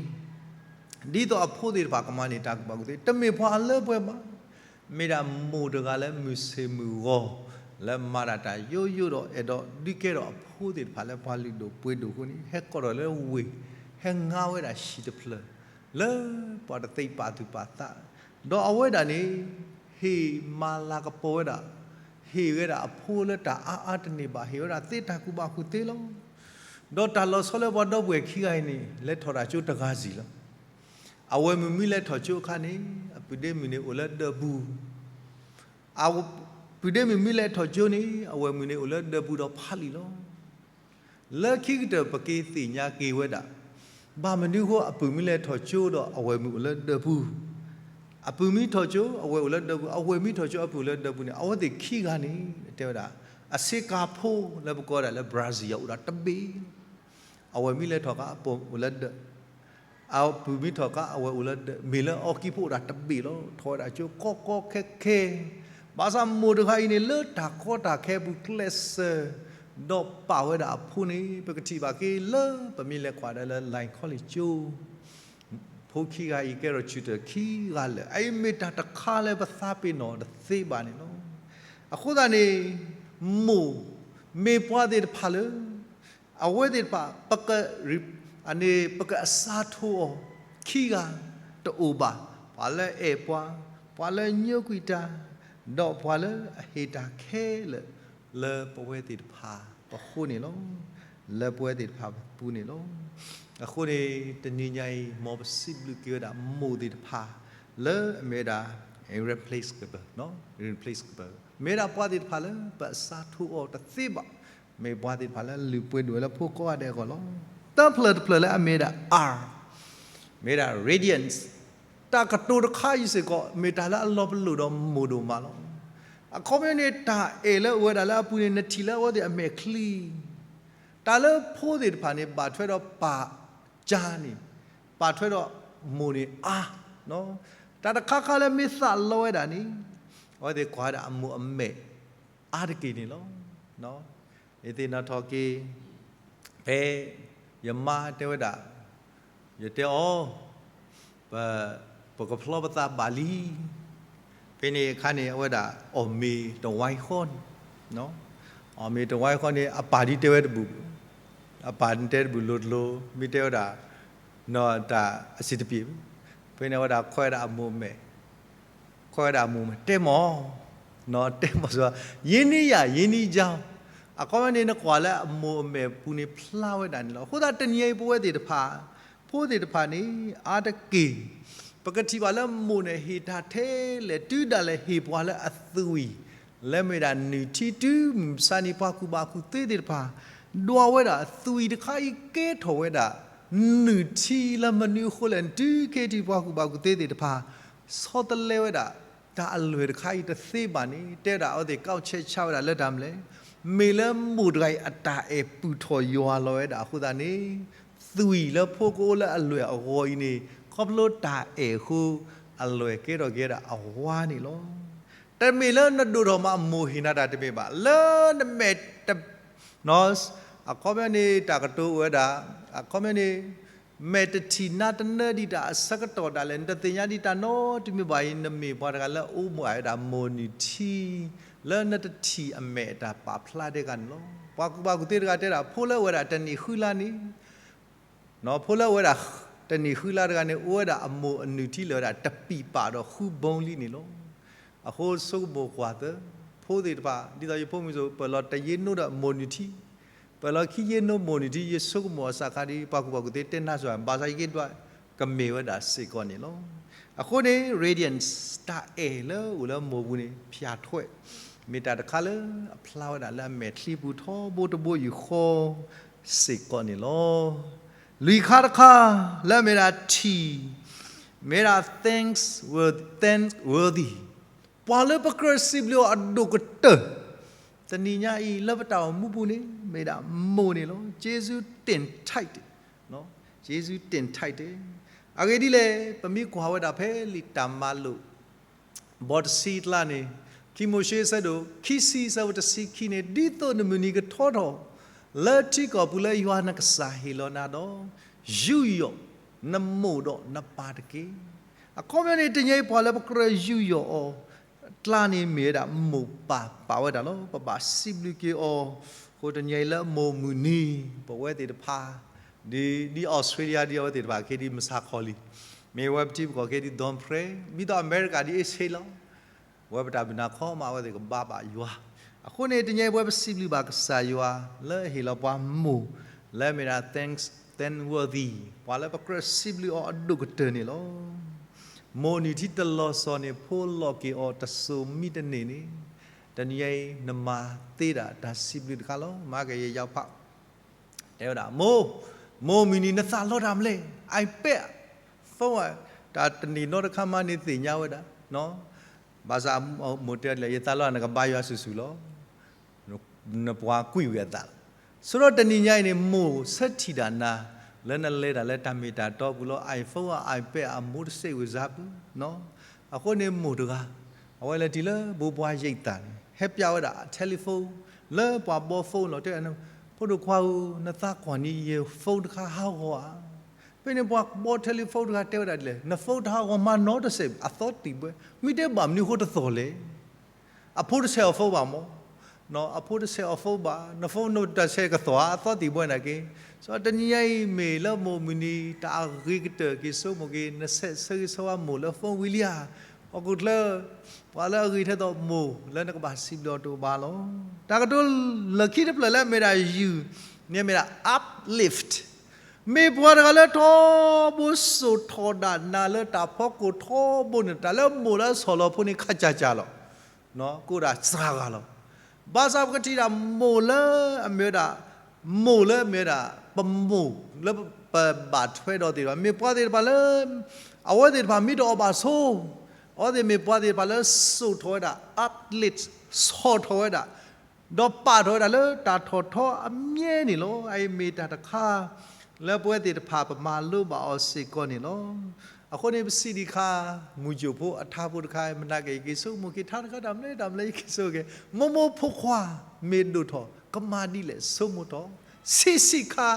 ဒ်သိးအဖိသ့ၣ်တဖၣ်ကမၤန့ၢ်တၢ်ကူၣ်ဘၣ်ကူၣ်သ့ တမ့ၢ်ပှၤအလၢပှဲၤဘၣ်. မ့ၢ်ဒၣ်မိၢ်တဂၤလၢမုၢ်ဆ့ၣ်မုၢ်ဂီၤ လၢမၤတၢ်တၢ်ယိယိဒီး အဲၣ်ဒိးဒုးကဲထီၣ်အဖိသ့ၣ်တဖၣ်လၢပှၤလုၢ်ဒိၣ်ပှ့ၤဒိၣ်အဃိန့ၣ် ဟဲကိးထီၣ်လၢဝ့ၢ် ဟဲငါဝဲဒၣ်ဟံၣ်တဖျၢၣ် လၢပှၤတသ့ပာ်သူၣ်ပာ်သး, ဒီးအဝဲဒၣ်န့ၣ် ဟ့ၣ်မၤလၤကပီၤဝဲဒၣ်, ဟ့ၣ်ဝဲဒၣ်အဖိလၢတၢ်အါအါတန့ၢ်ဘၣ်, ဟ့ၣ်ဝဲဒၣ်သ့တၢ်ကူၣ်ဘၣ်ကူၣ်သ့လီၤ. ဒီးတၢ်လီၤဆီလၢပှၤဒီပုၢ်ဝဲၢ်ခံဂၤအံၤန့ၣ် လဲၤထီၣ်တၢ်ကၠိတဂၤစံၣ်လီၤ. အဝဲၢ်မုၣ်မ့ၢ်လဲၤထီၣ်ကၠိအခါန့ၣ် အပုၢ်ဒ့မုၣ်န့ၣ်အိၣ်လၢဒၢးပူၤ, အပုၢ်ဒ့မုၣ်မ့ၢ်လဲၤထီၣ်ကၠိန့ၣ် အဝဲၢ်မုၣ်န့ၣ်အိၣ်လၢဒၢးပူၤဒီးဖးလံာ်လီၤ. လၢခံကတၢၢ်ပက့ၤသ့ၣ်ညါက့ၤဝဲဒၣ်, ဘၣ်မနုၤဃိအပုၢ်မ့ၢ်လဲၤထီၣ်ကၠိဒီးအဝဲၢ်မုၣ်အိၣ်လၢဒၢးပူၤ, အပုၢ်မ့ၢ်ထီၣ်ကၠိ အဝဲၢ်အိၣ်လၢဒၢးပူၤ, အဝဲၢ်မ့ၢ်ထီၣ်ကၠိ အပုၢ်အိၣ်လၢဒၢးပူၤန့ၣ် အဝဲသ့ၣ်ခံဂၤန့ၣ် တဲဝဲဒၣ် အဆ့ကၤဖိလၢပကိးဝဲဒၣ်လၢ Brazil အိၣ်ဒီးတဘ့ၣ်လီၤ. အဝဲၢ်မ့ၢ်လဲၤထီၣ်ကါ အပုၢ်အိၣ်လၢဒၢး အပုၢ်မ့ၢ်ထီၣ်ကါ အဝဲၢ်အိၣ်လၢဒၢး, မ့ၢ်လၢအီကံဖိအိၣ်ဒီးတဘ့ၣ်လီၤ. ထီၣ်ဝဲဒၣ်ကၠိကီကီခဲခဲ, ဘၣ်ဆၣ်မိၢ်တဂၤအံၤန့ၣ် လၢတၢ်ကီတၢ်ခဲအပူၤကျဲးစၢး, ဒီးပာ်ဝဲဒၣ်အဖိန့ၣ် ပကထံၣ်ဘၣ်က့ၤလၢပမ့ၢ်လဲၤကွၢ်ဒီးလၢ Line College ကၠိ ဖိခံဂၤအံၤကဲထီၣ် tutor ခံဂၤလၢာ်, အအံၤမ့ၢ်တၢ်တခါလၢပသးပ့ၤနီၣ်တသ့ဘၣ်န့ၣ်လီၤ. အဃိသတးန့ၣ် မိၢ်မ့ၢ်ပှၤသ့ၣ်တဖၣ်လၢ အဝဲသ့ၣ်တဖၣ် ပက အန့ၣ် ပကအစးထိအီၤခံဂၤတအိၣ်ဘၣ်, ပှၤလၢအဲၣ်ပှၤ, ပှၤလၢညိကွံာ်တၢ်, ဒီးပှၤလၢအဟ့ၣ်တၢ်ခဲလၢာ်လၢပဝဲသ့ၣ်တဖၣ်ပဃိန့ၣ်လီၤ. လၢပဝဲသ့ၣ်တဖၣ်ပပူၤန့ၣ်လီၤ. အဃိန့ၣ် တနံၤညါအံၤ မ်ပစံးဘျုးက့ၤဝဲဒၣ်မိၢ်သ့ၣ်တဖၣ် လၢအမ့ၢ်ဝဲဒၣ် irreplaceable, irreplaceable မ့ၢ်ဝဲဒၣ်ပှၤသ့ၣ်တဖၣ်လၢပအစးထိအီၤတသ့ဘၣ်, မ့ၢ်ပှၤသ့ၣ်တဖၣ်လၢလုၢ်ပှ့ၤဒိၣ်ဝဲလၢဖိကိးဂၤဒဲးအဂီၢ်လီၤ. သၢဖျၢၣ်တဖျၢၣ်လၢအမ့ၢ်ဝဲဒၣ် R မ့ၢ်ဝဲဒၣ် radiance, တၢ်ကတိၤတခါအံၤစ့ၢ်ကီး မ့ၢ်တၢ်လၢအလီၤပလိာ်ဒီးမိၢ်ဒိၣ်မးလီၤ. အခီပညီန့ၣ် တၢ်အဲၣ်လၢအိၣ်ဝဲဒၣ်လၢအပူၤန့ၣ် နထံၣ်လၢအဝဲသ့ၣ်အမဲာ်ချံ, တၢ်လၢဖိသ့ၣ်တဖၣ်န့ၣ် ဘၣ်ထွဲဒီးပၢ်ကါန့ၣ်, ဘၣ်ထွဲဒီးမိၢ်န့ၣ်အါ, တၢ်တခါခါလၢမ့ၢ်သးလီဝဲဒၣ်န့ၣ် အဝဲသ့ၣ်ကွၢ်ဝဲဒၣ်အမိၢ်အမဲာ်အါတက့ၢ်န့ၣ်လီၤ. ယသ့ၣ်နီၣ်ထီၣ်က့ၤ ဖဲယမါတဲဝဲဒၣ်, ယတဲအီၤ, ပ, ပကဖျီပသးဘၣ်လံ. ဖဲန့ၣ်အခါန့ၣ် အဝဲဒၣ်အီၣ်မ့ၤတဝါဃီန့ၣ်, အီၣ်မ့ၤတဝါဃီန့ၣ် အပၢ်ဒ်တဲဝဲတဘူၣ်, အပၢ်တဲတဘူၣ်လိၤတလိၤ မ့ၢ်တဲဝဲဒၣ် နီၢ်တၢ်အဆံးတပျ့ၤ, ဖဲန့ၣ် အဝဲဒၣ်ခွဲဝဲဒၣ်အမိၢ်အမဲာ်, ခွဲဝဲဒၣ်အမိၢ်မဲာ် တဲမီၢ်, နီၢ်တဲမီၢ်စ့ၢ်, ယ့န့ၢ်ယၤ ယ့န့ၢ်ယၤ, အခီပညီန့ၣ် နကွၢ်လၢအမိၢ်အမဲာ်ပူၤန့ၣ်ဖျါဝဲဒၣ်န့ၣ်လီၤ. အဃိသတးတနံၤအံၤပဝဲသ့ၣ်တဖၣ်, ဖိသ့ၣ်တဖၣ်န့ၣ် အါတက့ၢ် ပကထံၣ်ဘၣ်လၢမိၢ်န့ၣ်ဟ့ၣ်တၢ်ထဲလဲၣ် တုၤဒၣ်လဲာ်ဟ့ၣ်ပှၤလၢအသွံၣ် လၢမ့ၢ်ဒၣ်နုၢ်ထံတုၤမုၢ်မဆါန့ၣ် ပှၤကူၣ်ဘၣ်ကူၣ်သ့သ့ၣ်တဖၣ် ဒွးဝဲဒၣ်သွံၣ်တခါအံၤကဲထီၣ်ဝဲဒၣ် နုၢ်ထံလၢမနုၤအဃိလဲၣ် တုၤခဲအံၤပှၤကူၣ်ဘၣ်ကူၣ်သ့သ့ၣ်တဖၣ် ဆီတလဲဝဲဒၣ် တၢ်အလွဲၢ်တခါအံၤတသ့ဘၣ်န့ၣ် တဲဝဲဒၣ်အဝဲသ့ၣ် ကောက်ချက်ချ ဝဲဒၣ်လၢတၢ်မနုၤလဲၣ်, မ့ၢ်လၢမိၢ်တဂၤအံၤအတၢ်အဲၣ်ပုၢ်ထီၣ်ယွၤလီၤဝဲဒၣ်အဃိသတးန့ၣ် သွံၣ်လၢဖိကအိၣ်လၢအလွဲၢ်အဂီၢ်အံၤန့ၣ် ခီဖျိတၢ်အဲၣ်အဃိ အလွဲၢ်ကဲထီၣ်က့ၤဝဲဒၣ်အဝါန့ၣ်လီၤ. တမ့ၢ်လၢနဒိၣ်ထီၣ်မးအမိၢ်ဟ့ၣ်နၤတၢ်တမ့ၢ်ဘၣ်, လၢနမဲာ်တ အခီပညီန့ၣ် တၢ်ကတိၤအိၣ်ဝဲဒၣ်, အခီပညီန့ၣ် မဲာ်တထံၣ်နါတနၢဒံးတၢ်အဆၢကတီၢ်ဒၣ်လဲာ် နတသ့ၣ်ညါဒံးတၢ်နီတမံၤဘၣ်အံၤ နမ့ၢ်ပှၤတဂၤလၢအအိၣ်မူဝဲဒၣ်မိၢ်နုၢ်ထံ လၢနတထံၣ်အမဲာ်တၢ်ပာ်ဖျါတဂၤန့ၣ်လီၤ. ပှၤကူၣ်ဘၣ်ကူၣ်သ့တဂၤတဲဒၣ် ဖိလၢအဝဲဒၣ်တနံၣ်ဃုလါန့ၣ် ဖိလၢအဝဲဒၣ် တနံၣ်ဃုလါတဂၤန့ၣ် အိၣ်ဝဲဒၣ်အမိၢ်အနုၢ်ထံလၢာ်ဝဲဒၣ်တပံာ်ပာ်ဒီးဃုဘိလံန့ၣ်လီၤ. အဃိဆိကမိၣ်ကွၢ်သၢ ဖိသ့ၣ်တဖၣ် ဒ်သိးယဖိမုၣ်စိၤ ပၢၢ်လီၤတယ့ၢ်နိဒီးမိၢ်နုၢ်ထံ, ပၢၢ်လီၤခံယ့ၢ်နိမိၢ်နုၢ်ထံ ယဆိကမိၣ်အစးခါဒ် ပှၤကူၣ်ဘၣ်ကူၣ်သ့တဲနါစၢၤ ဘၣ်ဆၣ်ယက့ၤဒွးကမ့ၢ်ဝဲဒၣ်စ့ၢ်ကီးန့ၣ်လီၤ. အဃိန့ၣ် radiance တၢ်အဲၣ်လၢအိၣ်လၢမိၢ်ပူၤန့ၣ် ဖၠၣ်ထွဲ မ့ၢ်တၢ်တခါလၢအဖျါဝဲဒၣ်လၢအမဲာ်ချံပူၤထီဘိတဘိယူၢ်ဃီစ့ၢ်ကီးန့ၣ်လီၤ. လွံၢ်ခါတခါ လၢအမ့ၢ်ဒၣ်ထံၣ်, မ့ၢ်ဒၣ် thanks, thanksworthy, ပှၤလၢပကြၢးစံးဘျုးအီၤအဒိၣ်ကတၢၢ်, တနံၤညါအံၤလၢပတၢ်အိၣ်မူပူၤန့ၣ် မ့ၢ်ဒၣ်မိၢ်န့ၣ်လီၤ. ကျေးဇူးတင်ထိုက်တယ်, ကျေးဇူးတင်ထိုက်တယ်. အဂ့ၢ်ဒ်လဲၣ်, ပမ့ၢ်ကွၢ်ဝဲဒၣ်ဖဲလံာ်တၢ်မၤလိာ် ဘီတဆံအကျါန့ၣ်, ခံမိၤၡ့အဆၢဒိၣ်ခံဆံအဆၢဖိတဆံခံန့ၣ်, ဒ်သိးနမုၢ်နံၤကထီထီၣ် လၢထံကီၢ်ပူၤလၢယွၤနကစၢ်ဟ့ၣ်လီၤနၤဒီး, ယူးယီၣ်နမိၢ်ဒီးနပၢ်တက့ၢ်. အခီပညီန့ၣ် တနံၤအံၤပှၤလၢပကြၢးယူးယီၣ်အီၤအကျါန့ၣ် မ့ၢ်ဝဲဒၣ်မိၢ်ပၢ်ပာ်ဝဲဒၣ်လီၤ. ပဘၣ်စံးဘျုးက့ၤအီၤ. အဃိတနံၤအံၤလၢမိၢ်မုၢ်နံၤ ပဝဲသ့ၣ်တဖၣ် ဒ် ဒ် Australia ဒ်အဝဲသ့ၣ်တဖၣ်က့ၤဒ် မဆါခီလံ, မ့ၢ်ဝဲပထံပကီၢ်က့ၤဒ် Dawn Prayer, မ့ၢ်ဒီးအမဲရကၤဒ်အ့ၣ်ဆ့လီၤ. ဝဲပတၢ်ဘုၣ်နၢ်ခီမး အဝဲသ့ၣ်ကဘါဘၣ်ယွၤ. အဃိန့ၣ် တနံၤအံၤပဝဲပစံးဘျုးဘၣ်ကစၢ်ယွၤ လၢအဟ့ၣ်လီၤပှၤမိၢ် လၢအမ့ၢ်ဒၣ် thanks, thankworthy, ပှၤလၢပကြၢးစံးဘျုးအီၤအဒိၣ်ကတၢၢ်န့ၣ်လီၤ. မိၢ်နုၢ်ထံတလီၤစီၤန့ၣ် ဖိလီၤက့ၤအီၤတစိၤမံတန့ၢ်န့ၣ်, တနံၤအံၤ နမၤသ့ဒၣ်တၢ်စံးဘျုးတခါလီၤ. မၤကယဲၢ်ယါဖး တဲဝဲဒၣ်, မိၢ်, မိၢ်မုၢ်နံၤနသးလီတၢ်မလဲၣ်, iPad, phone, တၢ်တနံၣ်နီတခါမးန့ၣ်သ့ၣ်ညါဝဲဒၣ်, ဘၣ်ဆၣ်မိၢ်တဲဒ်လဲၣ်, ယသးလီနကဘါယွၤစုာ်စုာ်လီၤ. နပှၤကွံာ်ဝံၤအသးလီၤ. ဆိဒီးတနံၤညါအံၤန့ၣ် မိၢ်ဆၢထံၣ်ဒၣ်နၤ လၢနလဲၤတၢ်လၢတၢ်မ့ၢ်တၢ်တီပူၤလီၤ. iPhone, iPad အမိၢ်တစဲးဝံၤစါပူၤ, အဃိန့ၣ်မိၢ်တဂၤ အဝဲလဲၤတုၤလၢဘိးဘှါရိတ်သာန့ၣ် ဟဲပျးဝဲဒၣ် telephone လၢပှၤဘီ phone လီၤ. တဲ, ဖိဒိၣ်ခွါဧၢ, နသးကွၢ်န့ၣ် ယ phone တခါဟးဂီၤဧါ. ဖဲန့ၣ်ပှၤဘီ telephone တဂၤတဲဝဲဒၣ်ဒ်လဲၣ်, န phone တဟးဂီၤမးနီတစဲး, အသီတံၢ်ဘှဲ, မ့ၢ်တဲဘၣ်မနုၤအဃိတသီၣ်လဲၣ်. အဖိတဆဲးအီၤ phone ဘၣ်မး, အဖိတဆဲးအီၤ phone ဘၣ်, န phone နတၢ်ဆဲးကသီၣ်ဧါ, အသီတံၢ်ဘှဲနာ်က့. တနံၤညါအံၤမ့ၢ်လၢမိၢ်မုၢ်နံၤ တၢ်အဂ့ၤကတၢၢ်က့ၤဆိကမိၣ်က့ၤ နဆဲးဆၢဂ့ၤဆၢဝါမိၢ်လၢ phone ဝံၤလံဧါ. ဟီၣ်ခိၣ်ချၢ ပှၤလၢအဂ့ၤထဲသိးမိၢ်လၢနကဘၣ်စံးဘျုးအီၤတအိၣ်ဘၣ်လီၤ. တၢ်ကတိၤလၢခံတဖျၢၣ်လၢအမ့ၢ်ဒၣ်ယူးန့ၣ် မ့ၢ်ဒၣ် uplift, မ့ၢ်ပှၤတဂၤလၢထီဘိစိာ်ထီၣ်ဒၣ်နၤလၢတၢ်ဖီခိၣ်ထီဘိန့ၣ် တၢ်လၢမိၢ်လၢအဆီၣ်လီၤဖိန့ၣ် ခးကၢ်ကၢ်လီၤ. ကိးဒၣ်စှၤဂၤလီၤ. ဘၣ်ဆၣ်ပကထံၣ်ဒၣ်မိၢ်လၢအမ့ၢ်ဝဲဒၣ်, မိၢ်လၢအမ့ၢ်ဝဲဒၣ် ပမိၢ် လၢပဘၣ်ထွဲဒီးသ့ၣ်တဖၣ် မ့ၢ်ပှၤသ့ၣ်တဖၣ်လၢ အဝဲသ့ၣ်တဖၣ်မ့ၢ်တအီၣ်ဘၣ်ဆိ အဝဲသ့ၣ်မ့ၢ်ပှၤသ့ၣ်တဖၣ်လၢစိာ်ထီၣ်ဝဲဒၣ် uplift, ဆီၣ်ထီၣ်ဝဲဒၣ်, ဒီးပာ်ထီၣ်ဝဲဒၣ်လၢတၢ်ထီၣ်ထီအမြဲန့ၣ်လီၤ. အအံၤမ့ၢ်တၢ်တခါ လၢပဝဲသ့ၣ်တဖၣ်ပမၤလိဘၣ်အီၤစ့ၢ်ကီးန့ၣ်လီၤ. အဃိန့ၣ်ပစံးဒံးခါ မုၢ်ကၠိၣ်ဖိအထါဖိတခါ မနၤက့ၤ ယက့ၤဆိကမိၣ်က့ၤထါတခါ တၢ်မနုၤတၢ်မနုၤ ယက့ၤဆိကမိၣ်က့ၤ မိၢ်မိၢ်ဖိခွါ မ့ၢ်ဒိၣ်ထီၣ် ကမၤဒ်လဲၣ်ဆိကမိၣ်ထီၣ်, ဆံးဆံးခါ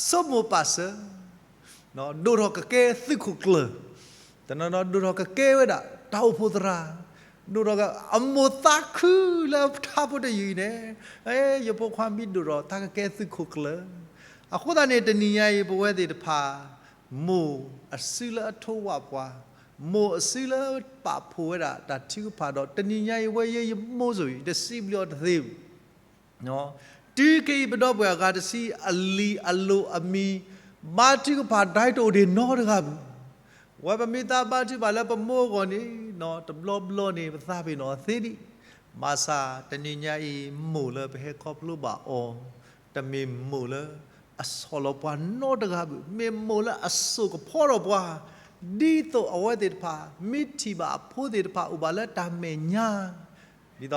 ဆိကမိၣ်ပာ်စၢၤ ဒိၣ်ထီၣ်ကကဲသုးခိၣ်ကျၢၢ်, တနီၤနီၤဒိၣ်ထီၣ်ကကဲဝဲဒၣ် တၢ်အိၣ်ဖှိၣ်သရၣ်, ဒိၣ်ထီၣ်က အမိၢ်သးခုလၢထါဖိတယုၢ်အံၤန့ၣ်, ယဖိခွါမ့ၢ်ဒိၣ်ထီၣ် သးကကဲသုးခိၣ်ကျၢၢ်. အဃိသတးန့ၣ် တနံၤညါအံၤ ပဝဲသ့ၣ်တဖၣ် မိၢ်အစုလၢအထိးဝးပှၤ, မိၢ်အစုလၢပာ်ဖှိၣ်ဝဲဒၣ်တၢ်ထုကဖၣ်ဒီး တနံၤညါအံၤ ဝဲယဲယမိၢ်စိၤအံၤ တစံးဘျုးအီၤတသ့ဘၣ် တုၤခဲအံၤပဒီပုၢ်ဝဲၢ်အဂၤတဆံ အလံာ်အလိၤအမံၤ ဘါထုကဖၣ်ဒၣ်တအိၣ်ဒံးနီတဂၤဘၣ်. ဝဲပမ့ၢ်သးဘါထုကဖၣ်လၢပမိၢ်အဂီၢ်န့ၣ် တဘျီဘျီန့ၣ် ပသးပ့ၤနီၣ်သ့ဒံး, ဘၣ်ဆၣ်တနံၤညါအံၤ မိၢ်လၢပဟဲခီဖျိဘၣ်အီၤ တမ့ၢ်မိၢ်လၢအဆီၣ်လီၤပှၤနီတဂၤဘၣ်, မ့ၢ်မိၢ်လၢအစိာ်ကဖီထီၣ်ပှၤ, ဒ်သိးအဝဲသ့ၣ်တဖၣ် မ့ၢ်ထံၣ်ဘၣ်အဖိသ့ၣ်တဖၣ်အိၣ်ဘၣ်လၢတၢ်မဲာ်ညါ ဒ်သိး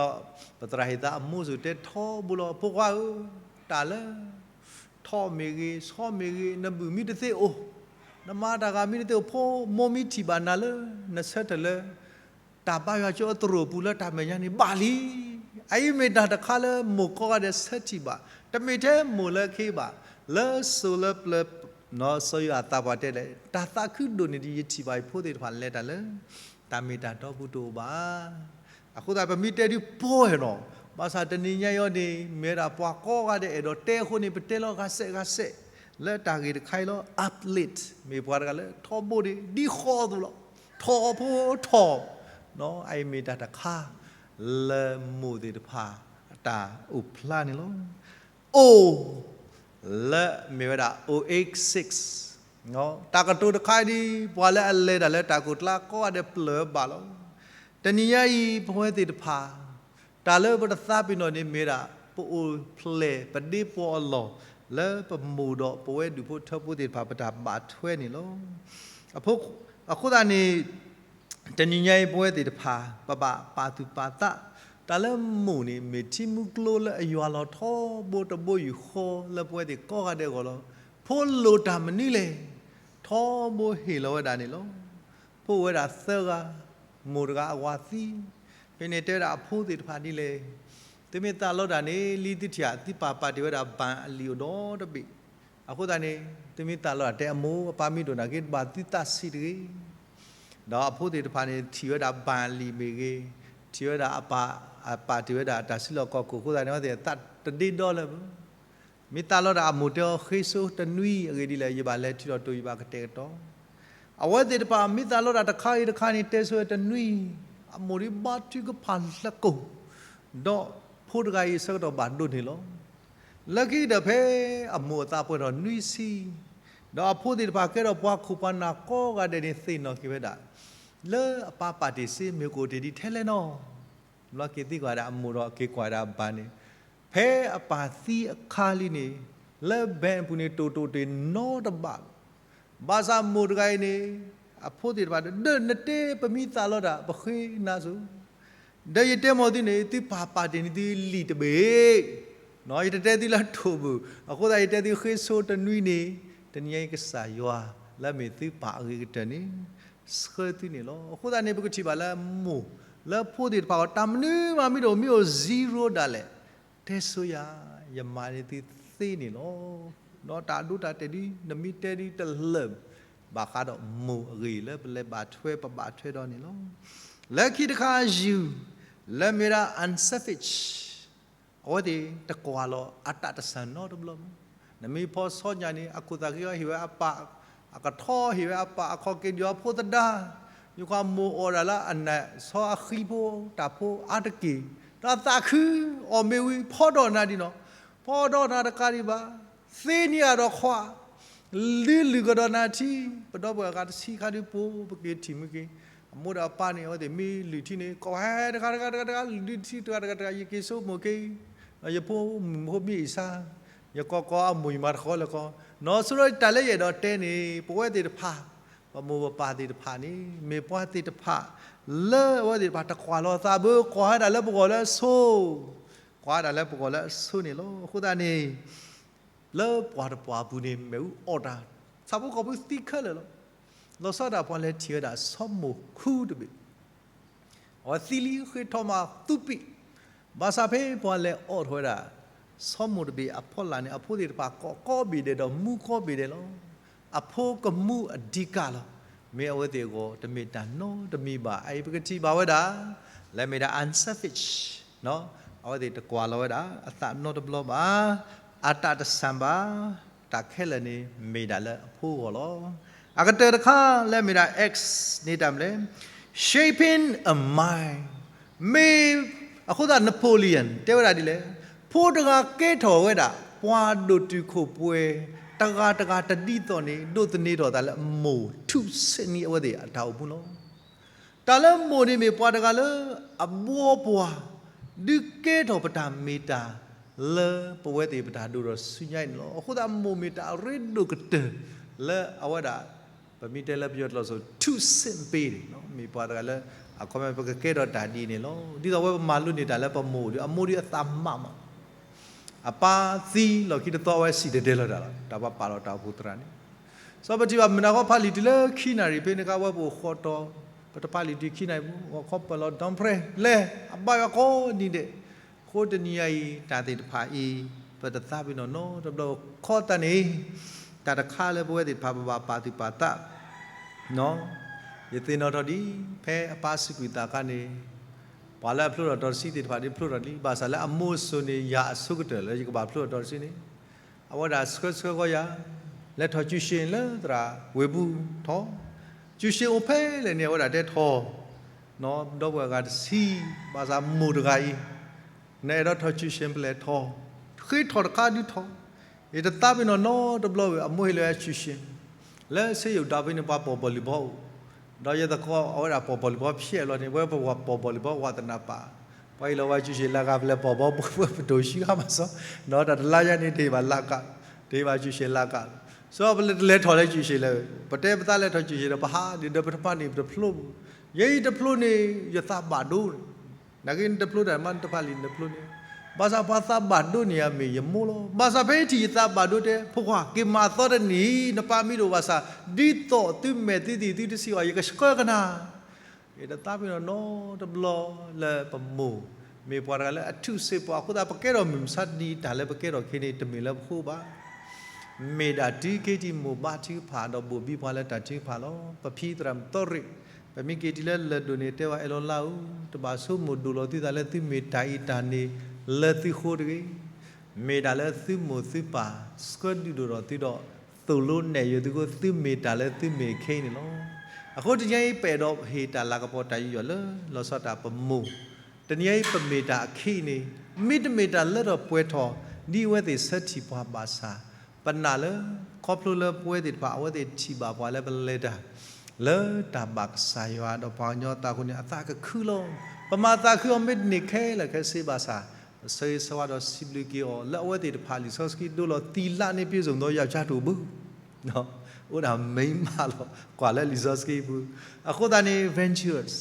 ပသရၣ်ဟ့ၣ်သးအမိၢ်စိၤတဲထီဘိလီၤ, ဖိခွါဧၢ, တၢ်လၢ ထီၣ်မ့ၢ်ဂ့ၤ, ဆီမ့ၢ်ဂ့ၤ, နဘုၣ်မ့ၢ်တသ့အိၣ်, နမၤတၢ်ဂၤမ့ၢ်တသ့အိၣ်, ဖိမိၢ်မ့ၢ်ထံၣ်ဘၣ်နၤလၢ နဆၢထၢၣ်လၢ တၢ်ဘါယွၤကၠိအသရိာ်ပူၤလၢတၢ်မဲာ်ညါန့ၣ် ဘၣ်လံ. အအံၤမ့ၢ်တၢ်တခါလၢမိၢ်ကိးဂၤဒဲးဆၢထံၣ်ဘၣ်, တမ့ၢ်ထဲမိၢ်လၢခဲအံၤဘၣ်, လၢစိၤလၢပျၢၤ စီၤယိၤအၤသးပှၢ်တဲလဲၣ်, တၢ်သးခုဒိၣ်န့ၢ်ဒံးယထံၣ်ဘၣ်ယဖိသ့ၣ်တဖၣ်လဲၤတၢ်လၢ တၢ်မ့ၢ်တၢ်တီပူၤတအိၣ်ဘၣ်. အဃိသတး ပမ့ၢ်တဲဒုးပီၢ်ဝဲနီၤ, ဘၣ်ဆၣ်တနံၤညါအံၤန့ၣ် မ့ၢ်ဝဲဒၣ်ပှၤကိးဂၤဒဲးအဲၣ်ဒိးတဲအဃိန့ၣ် ပတဲလီၤဂၤစဲးဂၤစဲး လၢတၢ်ဂ့ၢ်တခါအံၤလီၤ. Uplift မ့ၢ်ပှၤတဂၤလၢထီဘိန့ၣ် ဒ်ဃီအသိးလီၤ. ထီၣ်ဖိထီၣ်, အအံၤမ့ၢ်တၢ်တခါ လၢမိၢ်သ့ၣ်တဖၣ်အတၢ်အိၣ်ဖျါန့ၣ်လီၤ. O လၢမ့ၢ်ဝဲဒၣ် O X six တၢ်ကတိၤတခါအံၤဒ် ပှၤလၢအလဲၤတၢ်လၢတၢ်ကိၢ်ကျါကိးဂၤဒဲးပျၢၤဘၣ်လီၤ. တနံၤညါအံၤ ပဝဲသ့ၣ်တဖၣ် တၢ်လၢပတသးပ့ၤနီၣ်န့ၣ်မ့ၢ်ဝဲဒၣ် ပအိၣ်ဖျဲၣ်ပဒ့ပီၢ်အလီၢ် လၢပမိၢ်ဒီးပဝဲဒူၣ်ဖိထၢဖိသ့ၣ်တဖၣ် ပတၢ်ဘၣ်ထွဲန့ၣ်လီၤ. အဃိသတးန့ၣ် တနံၤညါအံၤ ပဝဲသ့ၣ်တဖၣ် ပဘၣ်ပာ်သူၣ်ပာ်သး, တၢ်လၢမိၢ်န့ၣ် မ့ၢ်ထံမူကျိလၢအယွၤလီၤထီဘိတဘိယူၢ်ဃီလၢပဝဲသ့ၣ်ကိးဂၤဒဲးအဂီၢ်လီၤ. ဖိလိၣ်တၢ်မနုၤလဲၣ်, ထီဘိဟ့ၣ်လီၤဝဲဒၣ်န့ၣ်လီၤ. ဖိအိၣ်ဝဲဒၣ်သၢဂၤ, မိၢ်တဂၤအဝၤသံ, ဖဲန့ၣ်တဲဝဲဒၣ်အဖိသ့ၣ်တဖၣ်ဒ်လဲၣ်, သုမ့ၢ်သးလီတၢ်န့ၣ် လံသုထံၣ်ဧါ, သုပာ်ပာ်တ့ၢ်ဝဲဒၣ်ဘၣ်အလံာ်အိၣ်ဒီတဘ့ၣ်, အဃိသတးန့ၣ် သုမ့ၢ်သးလီတၢ် တဲအမိၢ်အပၢ်မ့ၢ်ဒိၣ်နာ်က့ ဘၣ်သုသးဆံးတဂ့ၤ. ဒီးအဖိသ့ၣ်တဖၣ်န့ၣ် ထံၣ်ဝဲဒၣ်ဘၣ်အလံာ်မ့ၢ်ဂ့ၤ, ထံၣ်ဝဲဒၣ်အပၢ်, အပာ်တ့ၢ်ဝဲဒၣ်တၢ်စုလီၢ်ခီၣ်ခိၣ်အဃိသတးန့ၣ် အဝဲသ့ၣ်သးတဒ့ဒီလၢၤဘၣ်. မ့ၢ်သးလီတၢ် အမိၢ်တဲအီၤ ဃ့စိတနွံအဂ့ၢ်ဒ်လဲၣ်, ယဘၣ်လဲၤထုးထီၣ်တိၢ် ယဘၣ်ကတဲာ်ကတီၤ. အဝဲသ့ၣ်တဖၣ် မ့ၢ်သးလီတၢ်တခါအံၤတခါန့ၣ် တဲဆိဝဲတနွံ, အမိၢ်ဒ်ဘါထုကဖၣ်လၢကိၢ်, ဒီးဖိတဂၤအံၤအဆၢကတီၢ်ဘၣ်ဒိးန့ၢ်လီၤ. လၢခံကတၢၢ်ဖဲအမိၢ်အသးပှဲၤထီၣ်နွံဆံ, ဒီးအဖိသ့ၣ်တဖၣ်ကဲထီၣ်ပှၤခိၣ်ပှၤနၢ်ကိးဂၤဒဲးန့ၣ် သ့ၣ်နီၣ်က့ၤဝဲဒၣ် လၢအပၢ်ပာ်တ့ၢ်စ့မ့ၢ်ကအိၣ်တ့ၢ်ဒ်ထဲလဲၣ်နီၤ. ဘျီက့ၤသံကွၢ်ဒၣ်အမိၢ်ဒီးက့ၤကွၢ်ဒၣ်အပၢ်န့ၣ်, ဖဲအပၢ်သံအခါလံန့ၣ် လၢဘဲအပူၤန့ၣ် တိၢ်တိၢ်တ့ၢ်နီတဘၣ်လီၤ. ဘၣ်ဆၣ်မိၢ်တဂၤအံၤန့ၣ် အဖိသ့ၣ်တဖၣ် ဒီးနတဲပမ့ၢ်သးလီတၢ် ပဃ့နၤစိၤ, ဒီးယတဲမ့ၢ်သုန့ၣ် သုပၢ်ပာ်တ့ၢ်န့ၢ်သုလံာ်တဘ့ၣ်, ယတတဲသုလၢတိၢ်ဘၣ်, အဃိသတးယတဲသုဃ့စိတနွံန့ၣ်, တနံၤအံၤကစၢ်ယွၤလၢမ့ၢ်သုပၢ်အဂ့ၤကတၢၢ်န့ၣ် ဆှၢသုန့ၣ်လီၤ. အဃိသတးန့ၣ် ပကထံၣ်ဘၣ်လၢမိၢ်လၢဖိသ့ၣ်တဖၣ်အဂီၢ် တၢ်မနုၤမးမ့ၢ်တအိၣ် မ့ၢ်အိၣ် zero ဒၣ်လဲာ်, တဲဆိယၤ, ယမၤန့ၢ်သုသ့န့ၣ်လီၤ. ဒီးတၢ်ဒိတၢ်တဲာ်ဒ် နမ့ၢ်တဲဒ်တလၢာ် ဘၣ်ဃးဒီးမိၢ်အဂ့ၢ်လၢပလဲၤဘၣ်ထွဲပဘၣ်ထွဲဒီးန့ၣ်လီၤ. လၢခံတခါယုၢ်, လၢမ့ၢ်ဒၣ် unselfish အဝဲသ့ၣ်တကွၢ်လီၤအတၢ်တဆၣ်နီတဘျီမး. နမ့ၢ်ဖီဆီညါန့ၣ် အခိၣ်သးက့ၤအီၤဟ့ၣ်ဝဲအပၢ်, အကထီဟ့ၣ်ဝဲအပၢ်, အခီၣ်က့ၤဒုးအဖိသဒါ, ယခွါမိၢ်အီၣ်ဒၣ်လၢအနးဆီအဃံဖိတၢ်ဖိအါတက့ၢ်, ဒီးသးခု, အီၣ်မ့ၢ်ဝံၤ ဖီဒီးနၤဒ်နီၤ, ဖီဒီးနၤတကးဒံးဘၣ်, သ့န့ၢ်အဒီးခွါ လုၢ်လုၢ်ကဒီးနၤထံ, ပဒီပုၢ်ဝဲၢ်အဂၤတဆံခါဒုးပိာ် ပက့ၤထံၣ်မုၢ်က့ၤ, အမိၢ်ဒီးအပၢ်န့ၣ် အဝဲသ့ၣ်မ့ၢ်လုၢ်ထံန့ၣ် ကိးဝဲတဂၤတဂၤတဂၤတဂၤ, လုၢ်ထံတဂၤတဂၤတဂၤ, ယက့ၤဆိကမိၣ်က့ၤ, ယဖိမုၣ်ဖိမ့ၢ်အံၤဆါ, ယကိးကိးအမိၢ်ယမၤတဃီလၢၤကီး, နီၢ်ဆိဒီးတၢ်လၢယအဲၣ်ဒိးတဲန့ၣ် ပဝဲသ့ၣ်တဖၣ်, ပမိၢ်ပပၢ်သ့ၣ်တဖၣ်န့ၣ် မ့ၢ်ပှၤသ့ၣ်တဖၣ် လၢအဝဲသ့ၣ်တဖၣ်တကွၢ်လီၤသးဘၣ်, ကွၢ်ဝဲဒၣ်လၢပဂီၢ်လၢအဆိ, ကွၢ်ဝဲဒၣ်လၢပဂီၢ်လၢအဆိန့ၣ်လီၤ. အဃိသတးန့ၣ် လၢပှၤတပှၢ်ပူၤန့ၣ် မ့ၣ်အူအီၣ်တၢ်, ဆၣ်ဖိကီၢ်ဖိသံခဲလၢာ်လီၤ. လီၤဆီဒၣ်ပှၤလဲၤထံၣ်ဝဲဒၣ် ဆီမိၢ်ခူတဘ့ၣ်, အဝဲသံလံဃ့ထီၣ်မၤသူပံာ်, ဘၣ်ဆၣ်ဖဲပှၤလဲၤအီၣ်ထီၣ်ဝဲဒၣ် ဆီမိၢ်တဘ့ၣ်အဖီလာ်န့ၣ် အဖိသ့ၣ်တဖၣ်ကိးကိးဘ့ၣ်ဒဲးဒီးမူကိးဘ့ၣ်ဒဲးလီၤ. အဖိကမူအဓိကလီၤ. မ့ၢ်အဝဲသ့ၣ်အဂီၢ် တမ့ၢ်တၢ်နီတမံၤဘၣ်. အအံၤပကထံၣ်ဘၣ်ဝဲဒၣ် လၢမ့ၢ်ဒၣ် unselfish အဝဲသ့ၣ်တကွၢ်လီၤဝဲဒၣ် အသးနီတဘျီဘၣ်, အတၢ်တဆၣ်ဘၣ်, တၢ်ခဲလၢာ်န့ၣ် မ့ၢ်ဒၣ်လၢအဖိအဂီၢ်လီၤ. အကတၢၢ်တခါ လၢမ့ၢ်ဒၣ် X န့ၣ်တၢ်မနုၤလဲၣ်, shaping a mind, မ့ၢ်, အဃိသတး Napoleon တဲဝဲဒၣ်ဒ်လဲၣ်, ဖိတဂၤကဲထီၣ်ဝဲဒၣ် ပှၤဒိၣ်တုာ်ခိၣ်ပှဲၤ တဂၤတဂၤတဒ်သိးန့ၣ် ဒိးသန့ၤထီၣ်သးလၢမိၢ်ထူၣ်ဆ့ၣ်နံၤအဝဲသ့ၣ်အတၢ်အိၣ်မူလီၤ. တၢ်လၢမိၢ်န့ၣ်မ့ၢ်ပှၤတဂၤလၢ အဘှီပှၤ ဒုးကဲထီၣ်ပတၢ်မ့ၢ်တၢ် လၢပဝဲသ့ၣ်ပတၢ်ဒိၣ်ထီၣ်ဆူညါအံၤန့ၣ်လီၤ. အဃိသတးမိၢ်မ့ၢ်တၢ်အရ့ဒိၣ်ကတၢၢ် လၢအဝဲဒၣ် ပမ့ၢ်တဲလၢပယီၤတလီၢ်စိၤ ထူၣ်ဆ့ၣ်ပ့ၤန့ၣ် မ့ၢ်ပှၤတဂၤလၢ အခီပညီပကကဲထီၣ်တၢ်ဒ်အံၤန့ၣ်လီၤ. ဒ်သိးဝဲပမၤလိန့ၢ်တၢ်လၢပမိၢ်ဒီး အမိၢ်ဒီးအသးမးမး အပၢ်သံလီၢ်ခံတသီအဝဲစံၣ်တဲၤတဲလီၤတၢ်လီၤ. တၢ်ပာ်ပာ်လီၤတၢ်အိၣ်ဖှိၣ်သရၣ်န့ၣ်, စီၤပထံၣ်ဘၣ်မုၢ်နၤခီဖးလံာ်တုၤလၢခံနၣ်ရံၣ် ဖဲန့ၣ်အခါဝဲပအိၣ်ဃီတီၤ, ပတဖးလံာ်တုၤခံနၣ်ရံၣ်ပူၤ ဂီၤခီပၢၢ်လီၤ ဒီပြဲ လဲၤ အဘၣ်ယွၤကိးနံၤဒဲး, အဃိတနံၤအံၤ တၢ်သ့ၣ်တဖၣ်အံၤ ပတသးပ့ၤနီၣ်နီတဘျီခီသတးန့ၣ်, တၢ်တခါလၢပဝဲသ့ၣ်တဖၣ်ပဘၣ်ပာ်သူၣ်ပာ်သး ယသ့ၣ်နီၣ်ထီၣ်ဒ် ဖဲအပၢ်စူးကွံာ်သးအခါန့ၣ်, ပှၤလၢအဖျိထီၣ်တီၤတဆံသ့ၣ်တဖၣ်ဒ်ဖျိထီၣ်လံ, ဘၣ်ဆၣ်လၢအမိၢ်စိၤန့ၣ် ယၤအဆိကတၢၢ်လၢယကဘၣ်ဖျိထီၣ်တီၤတဆံန့ၣ်, အဝဲဒၣ်ဆှၢဆှၢဃီယၤ, လဲၤထီၣ် ကျူရှင် လၢသရၣ်ဝ့ၢ်ပူၤထီၣ်, ကျူရှင် အိၣ်ဖဲလဲၣ်န့ၣ် အဝဲဒၣ်တဲထီၣ်, ဒီပုၢ်ဝဲၢ်အဂၤတဆံ, ဘၣ်ဆၣ်မိၢ်တဂၤအံၤ နအဲၣ်ဒိးထီၣ် ကျူရှင် ပလဲၤထီၣ်, ဃ့ထီၣ်တခါဒုးထီၣ်, ယတသးပ့ၤနီၣ်နီတဘျီဝဲ အမိၢ်ဟ့ၣ်လီၤဝဲ ကျူရှင်, လၢဆေးရုံ ဒီးဖဲန့ၣ် ပှၤပိာ်ဘီၣ်လံၣ်ဘီအိၣ်, ဒီးယသကိးအဝဲဒၣ်ပိာ်ဘီၣ်လံၣ်ဘီဖျဲးလီၤန့ၣ် ဝဲပှၤပိာ်ဘီၣ်လံၣ်ဘီဝးသနၢ်ပာ်, ပှၤဟ့ၣ်လီၤဝဲ ကျူရှင် လၢအဂၤပလဲၤပိာ်ဘီၣ် ပှၤပတိၢ်ဆံဃာ်မးစီ, ဒီးတၢ်တလါယါန့ၣ်တဟ့ၣ်ဘၣ်လၢကး တ့ဘၣ်စူၣ်ရှဲးလၢကး, စီၤပလဲၤတလဲၤထီၣ်လၢစူၣ်ရှဲးလဲၣ်, ပတဲပသးလဲၤထီၣ်စူၣ်ရှဲးဒီး ပဟးဒ်ဒီးပတဖၣ်န့ၣ် ပတဖျိ, ယဲအံၤတဖျိန့ၣ် ယသးဘၣ်ဒိန့ၣ်, နာ်က့နတဖျိတၢ်မး နတဖၣ်လံနတဖျိန့ၣ်, ဘၣ်ဆၣ်ပှၤသးဘၣ်ဒိန့ၣ်အမ့ၢ်ယမိၢ်လီၤ. ဘၣ်ဆၣ်ဖဲအံၤထံၣ်ယသးဘၣ်ဒိတဲ ဖိခွါ က့ၤမၤသီတနံၤ နပၢ်မံၤဒိၣ်ဘၣ်ဆၣ်, ဒ်သိးသုမဲာ်သုသ့ၣ် သုတဆံးအီၤ ယကဆှၢကနၤ ယတသးပ့ၤနီၣ်နီတဘျီလၢပမိၢ်, မ့ၢ်ပှၤတဂၤလၢအထူးစ့ၢ်ပှၤအဃိသတး ပကဲထီၣ်မုၢ်မဆါတနံၤ တၢ်လၢပကဲထီၣ်ခဲအံၤန့ၣ် တမ့ၢ်လၢပဃိဘၣ်. မ့ၢ်ဒၣ်တုၤက့ၤထံၣ်မိၢ်ဘါထုကဖၣ် ဒီးဘိၣ်ဘံပှၤလၢတၢ်ထုကဖၣ်လီၤ. ပဖံသရၣ်မသီရ့ၣ်, ပမ့ၢ်က့ၤထံၣ်လၢလၢၢ်ဒိၣ်န့ၣ် တဲဝဲ အဲၣ်လီၤလါဧၢ, တဘၣ်ဆိမိၣ်ဒိၣ်လီၤသုသးလၢသုမ့ၢ်တၢ်အံၤတၢ်န့ၣ်လၢသုဃိတဂ့ၤ. မ့ၢ်ဒၣ်လၢသုမိၢ်သုပၢ်ဆှၢဒုးဒိၣ်ထီၣ်သုဒီး သိၣ်လိနဲၣ်ယိၤသုဃိ သုမ့ၢ်တၢ်လၢသုမ့ၢ်ခဲအံၤန့ၣ်လီၤ. အဃိတနံၤအံၤ ပအဲၣ်ဒိးဟ့ၣ်တၢ်လၤကပီၤတၢ်ယူးယီၣ်လၢ လီၤဆီဒၣ်တၢ်ပမိၢ်, တနံၤအံၤပမ့ၢ်တၢ်အခဲအံၤန့ၣ် မ့တမ့ၢ်တၢ်လၢထီၣ်ပှဲၤထီၣ် ဒ်အဝဲသ့ၣ်ဆၢထံၣ်ပှၤဘၣ်ဆၣ်, ပနာ်လၢ ခီဖျိလၢပဝဲသ့ၣ်တဖၣ် အဝဲသ့ၣ်ထံၣ်ဘၣ်ပှၤလၢပလဲၤတၢ် လၢတၢ်ဘၣ်ကစၢ်ယွၤဒီးပှၤကညီအသးအဃိန့ၣ် အသးကခုလီၤ. ပမၤသးခုအီၤမ့တန့ၢ်ခဲလၢာ်ခဲဆ့ဘၣ်ဆၣ်, ပဆၢဂ့ၤဆၢဝါဒီးစံးဘျုးက့ၤအီၤ လၢအဝဲသ့ၣ်တဖၣ်လံာ်စီဆှံဒိလီၤ သံလၢန့ၣ်ပြည့်စုံသောယောက်ျားတအိၣ်ဘၣ် အိၣ်ဒၣ်မိန်းမလီၤ ကွၢ်လၢလံာ်စီဆှံပူၤ. အဃိသတးန့ၣ် vengeance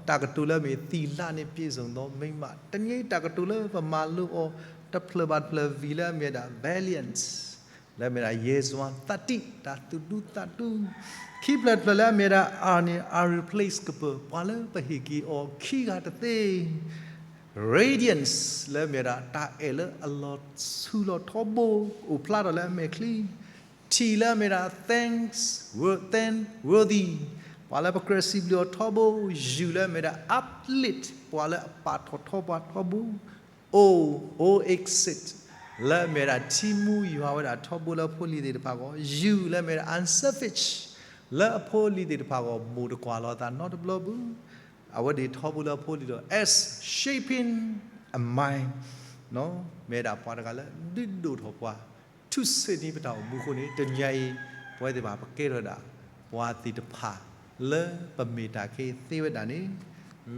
တၢ်ကတိၤလၢအမ့ၢ် သံလၢန့ၣ်ပြည့်စုံသောမိန်းမ, တနံၤအံၤတၢ်ကတိၤလၢပမၤလိအီၤ တဖျၢၣ်ဘၣ်တဖျၢၣ် V လၢအမ့ၢ်ဝဲဒၣ် valiance လၢအမ့ၢ်ဝဲဒၣ် ရဲစွမ်းသတ္တိ တၢ်သူၣ်ဒူသးဒူ, ခံဖျၢၣ်တဖျၢၣ်လၢအမ့ၢ်ဝဲဒၣ် R န့ၣ် irreplaceable ပှၤလၢပဟ့ၣ်က့ၤအီၤခံဂၤတသ့ radiance လၢအမ့ၢ်ဝဲဒၣ် တၢ်အဲၣ်လၢအလီၤဆူလီၤထီဘိ အိၣ်ဖျါထီၣ်လၢအမဲာ်ချံ, T လၢအမ့ၢ်ဝဲဒၣ် thanks, thank worthy ပှၤလၢပကြၢးစံးဘျုးအီၤထီဘိ, U လၢအမ့ၢ်ဝဲဒၣ် uplift ပှၤလၢအပာ်ထီၣ်ထီပှၤထီဘိ, O, O exit လၢအမ့ၢ်ဝဲဒၣ် ထံမူယွၤဝဲဒၣ်ထီဘိလၢအဖိအလံၤသ့ၣ်တဖၣ်အဂီၢ်, U လၢအမ့ၢ်ဝဲဒၣ် unselfish လၢအဖိအလံၤသ့ၣ်တဖၣ်အဂီၢ် မိၢ်တကွၢ်လီၤအသးနီတဘျီဘၣ် အဝဲဒၣ်ထီဘိလၢအဖိအလံၤဒီး S, shaping a mind မ့ၢ်ဝဲဒၣ်ပှၤတဂၤလၢဒုးဒိၣ်ထီၣ်ပှၤ ထူၣ်စုညါပတၢ်အိၣ်မူအဃိန့ၣ် တနံၤအံၤ ပဝဲသ့ၣ်တဖၣ်ပကဲထီၣ်ဒၣ် ပှၤသ့ၣ်တဖၣ်လၢပမ့ၢ်တၢ်ခဲအံၤသ့ဝဲဒၣ်န့ၣ်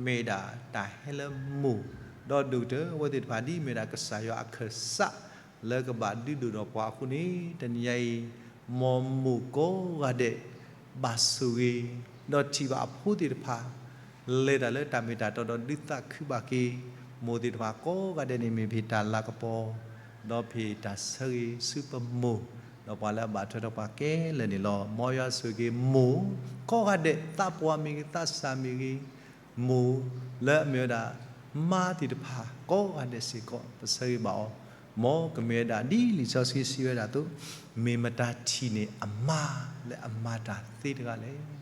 မ့ၢ်ဒၣ်တၢ်ဟဲလၢမိၢ် ဒီးဒိၣ်ကတၢၢ်အဝဲသ့ၣ်တဖၣ်ဒ်အမ့ၢ်ဒၣ်ကစၢ်ယွၤအခၢၣ်စး လၢကဘၣ်ဒုးဒိၣ်ထီၣ်ပှၤအဃိန့ၣ် တနံၤအံၤ မ်မိၢ်ကိးဂၤဒဲး ဘၣ်ဆိၣ်ဂ့ၤ ဒီးထံၣ်ဘၣ်အဖိသ့ၣ်တဖၣ် လဲၤတၢ်လၢတၢ်မ့ၢ်တၢ်တီဒီးဒုးသးခုဘၣ်က့ၤ မိၢ်သ့ၣ်တဖၣ်ကိးဂၤဒဲးန့ၣ် မ့ၢ်ပဟ့ၣ်တၢ်လၤကပီၤ ဒီးပဟ့ၣ်တၢ်ဆၢဂ့ၤဆူပမိၢ် ဒီးပှၤလၢအဘၣ်ထွဲဒီးပှၤခဲလၢာ်န့ၣ်လီၤ. မ်ယွၤဆိၣ်ဂ့ၤမိၢ် ကိးဂၤဒဲး သးပှၢ်မ့ၢ်ဂ့ၤ သးစၢ်မ့ၢ်ဂ့ၤ မိၢ်လၢအမ့ၢ်ဝဲဒၣ် မါသ့ၣ်တဖၣ်ကိးဂၤဒဲးစ့ၢ်ကီး ပဆၢဂ့ၤဘၣ်အီၤ မ်ကမ့ၢ်ဝဲဒၣ်ဒ်လံာ်စီဆှံစံးဝဲဒၣ်အသိး မ့ၢ်မတၤထံၣ်န့ၢ်အမါလၢအမၤတၢ်သ့တဂၤလဲၣ်.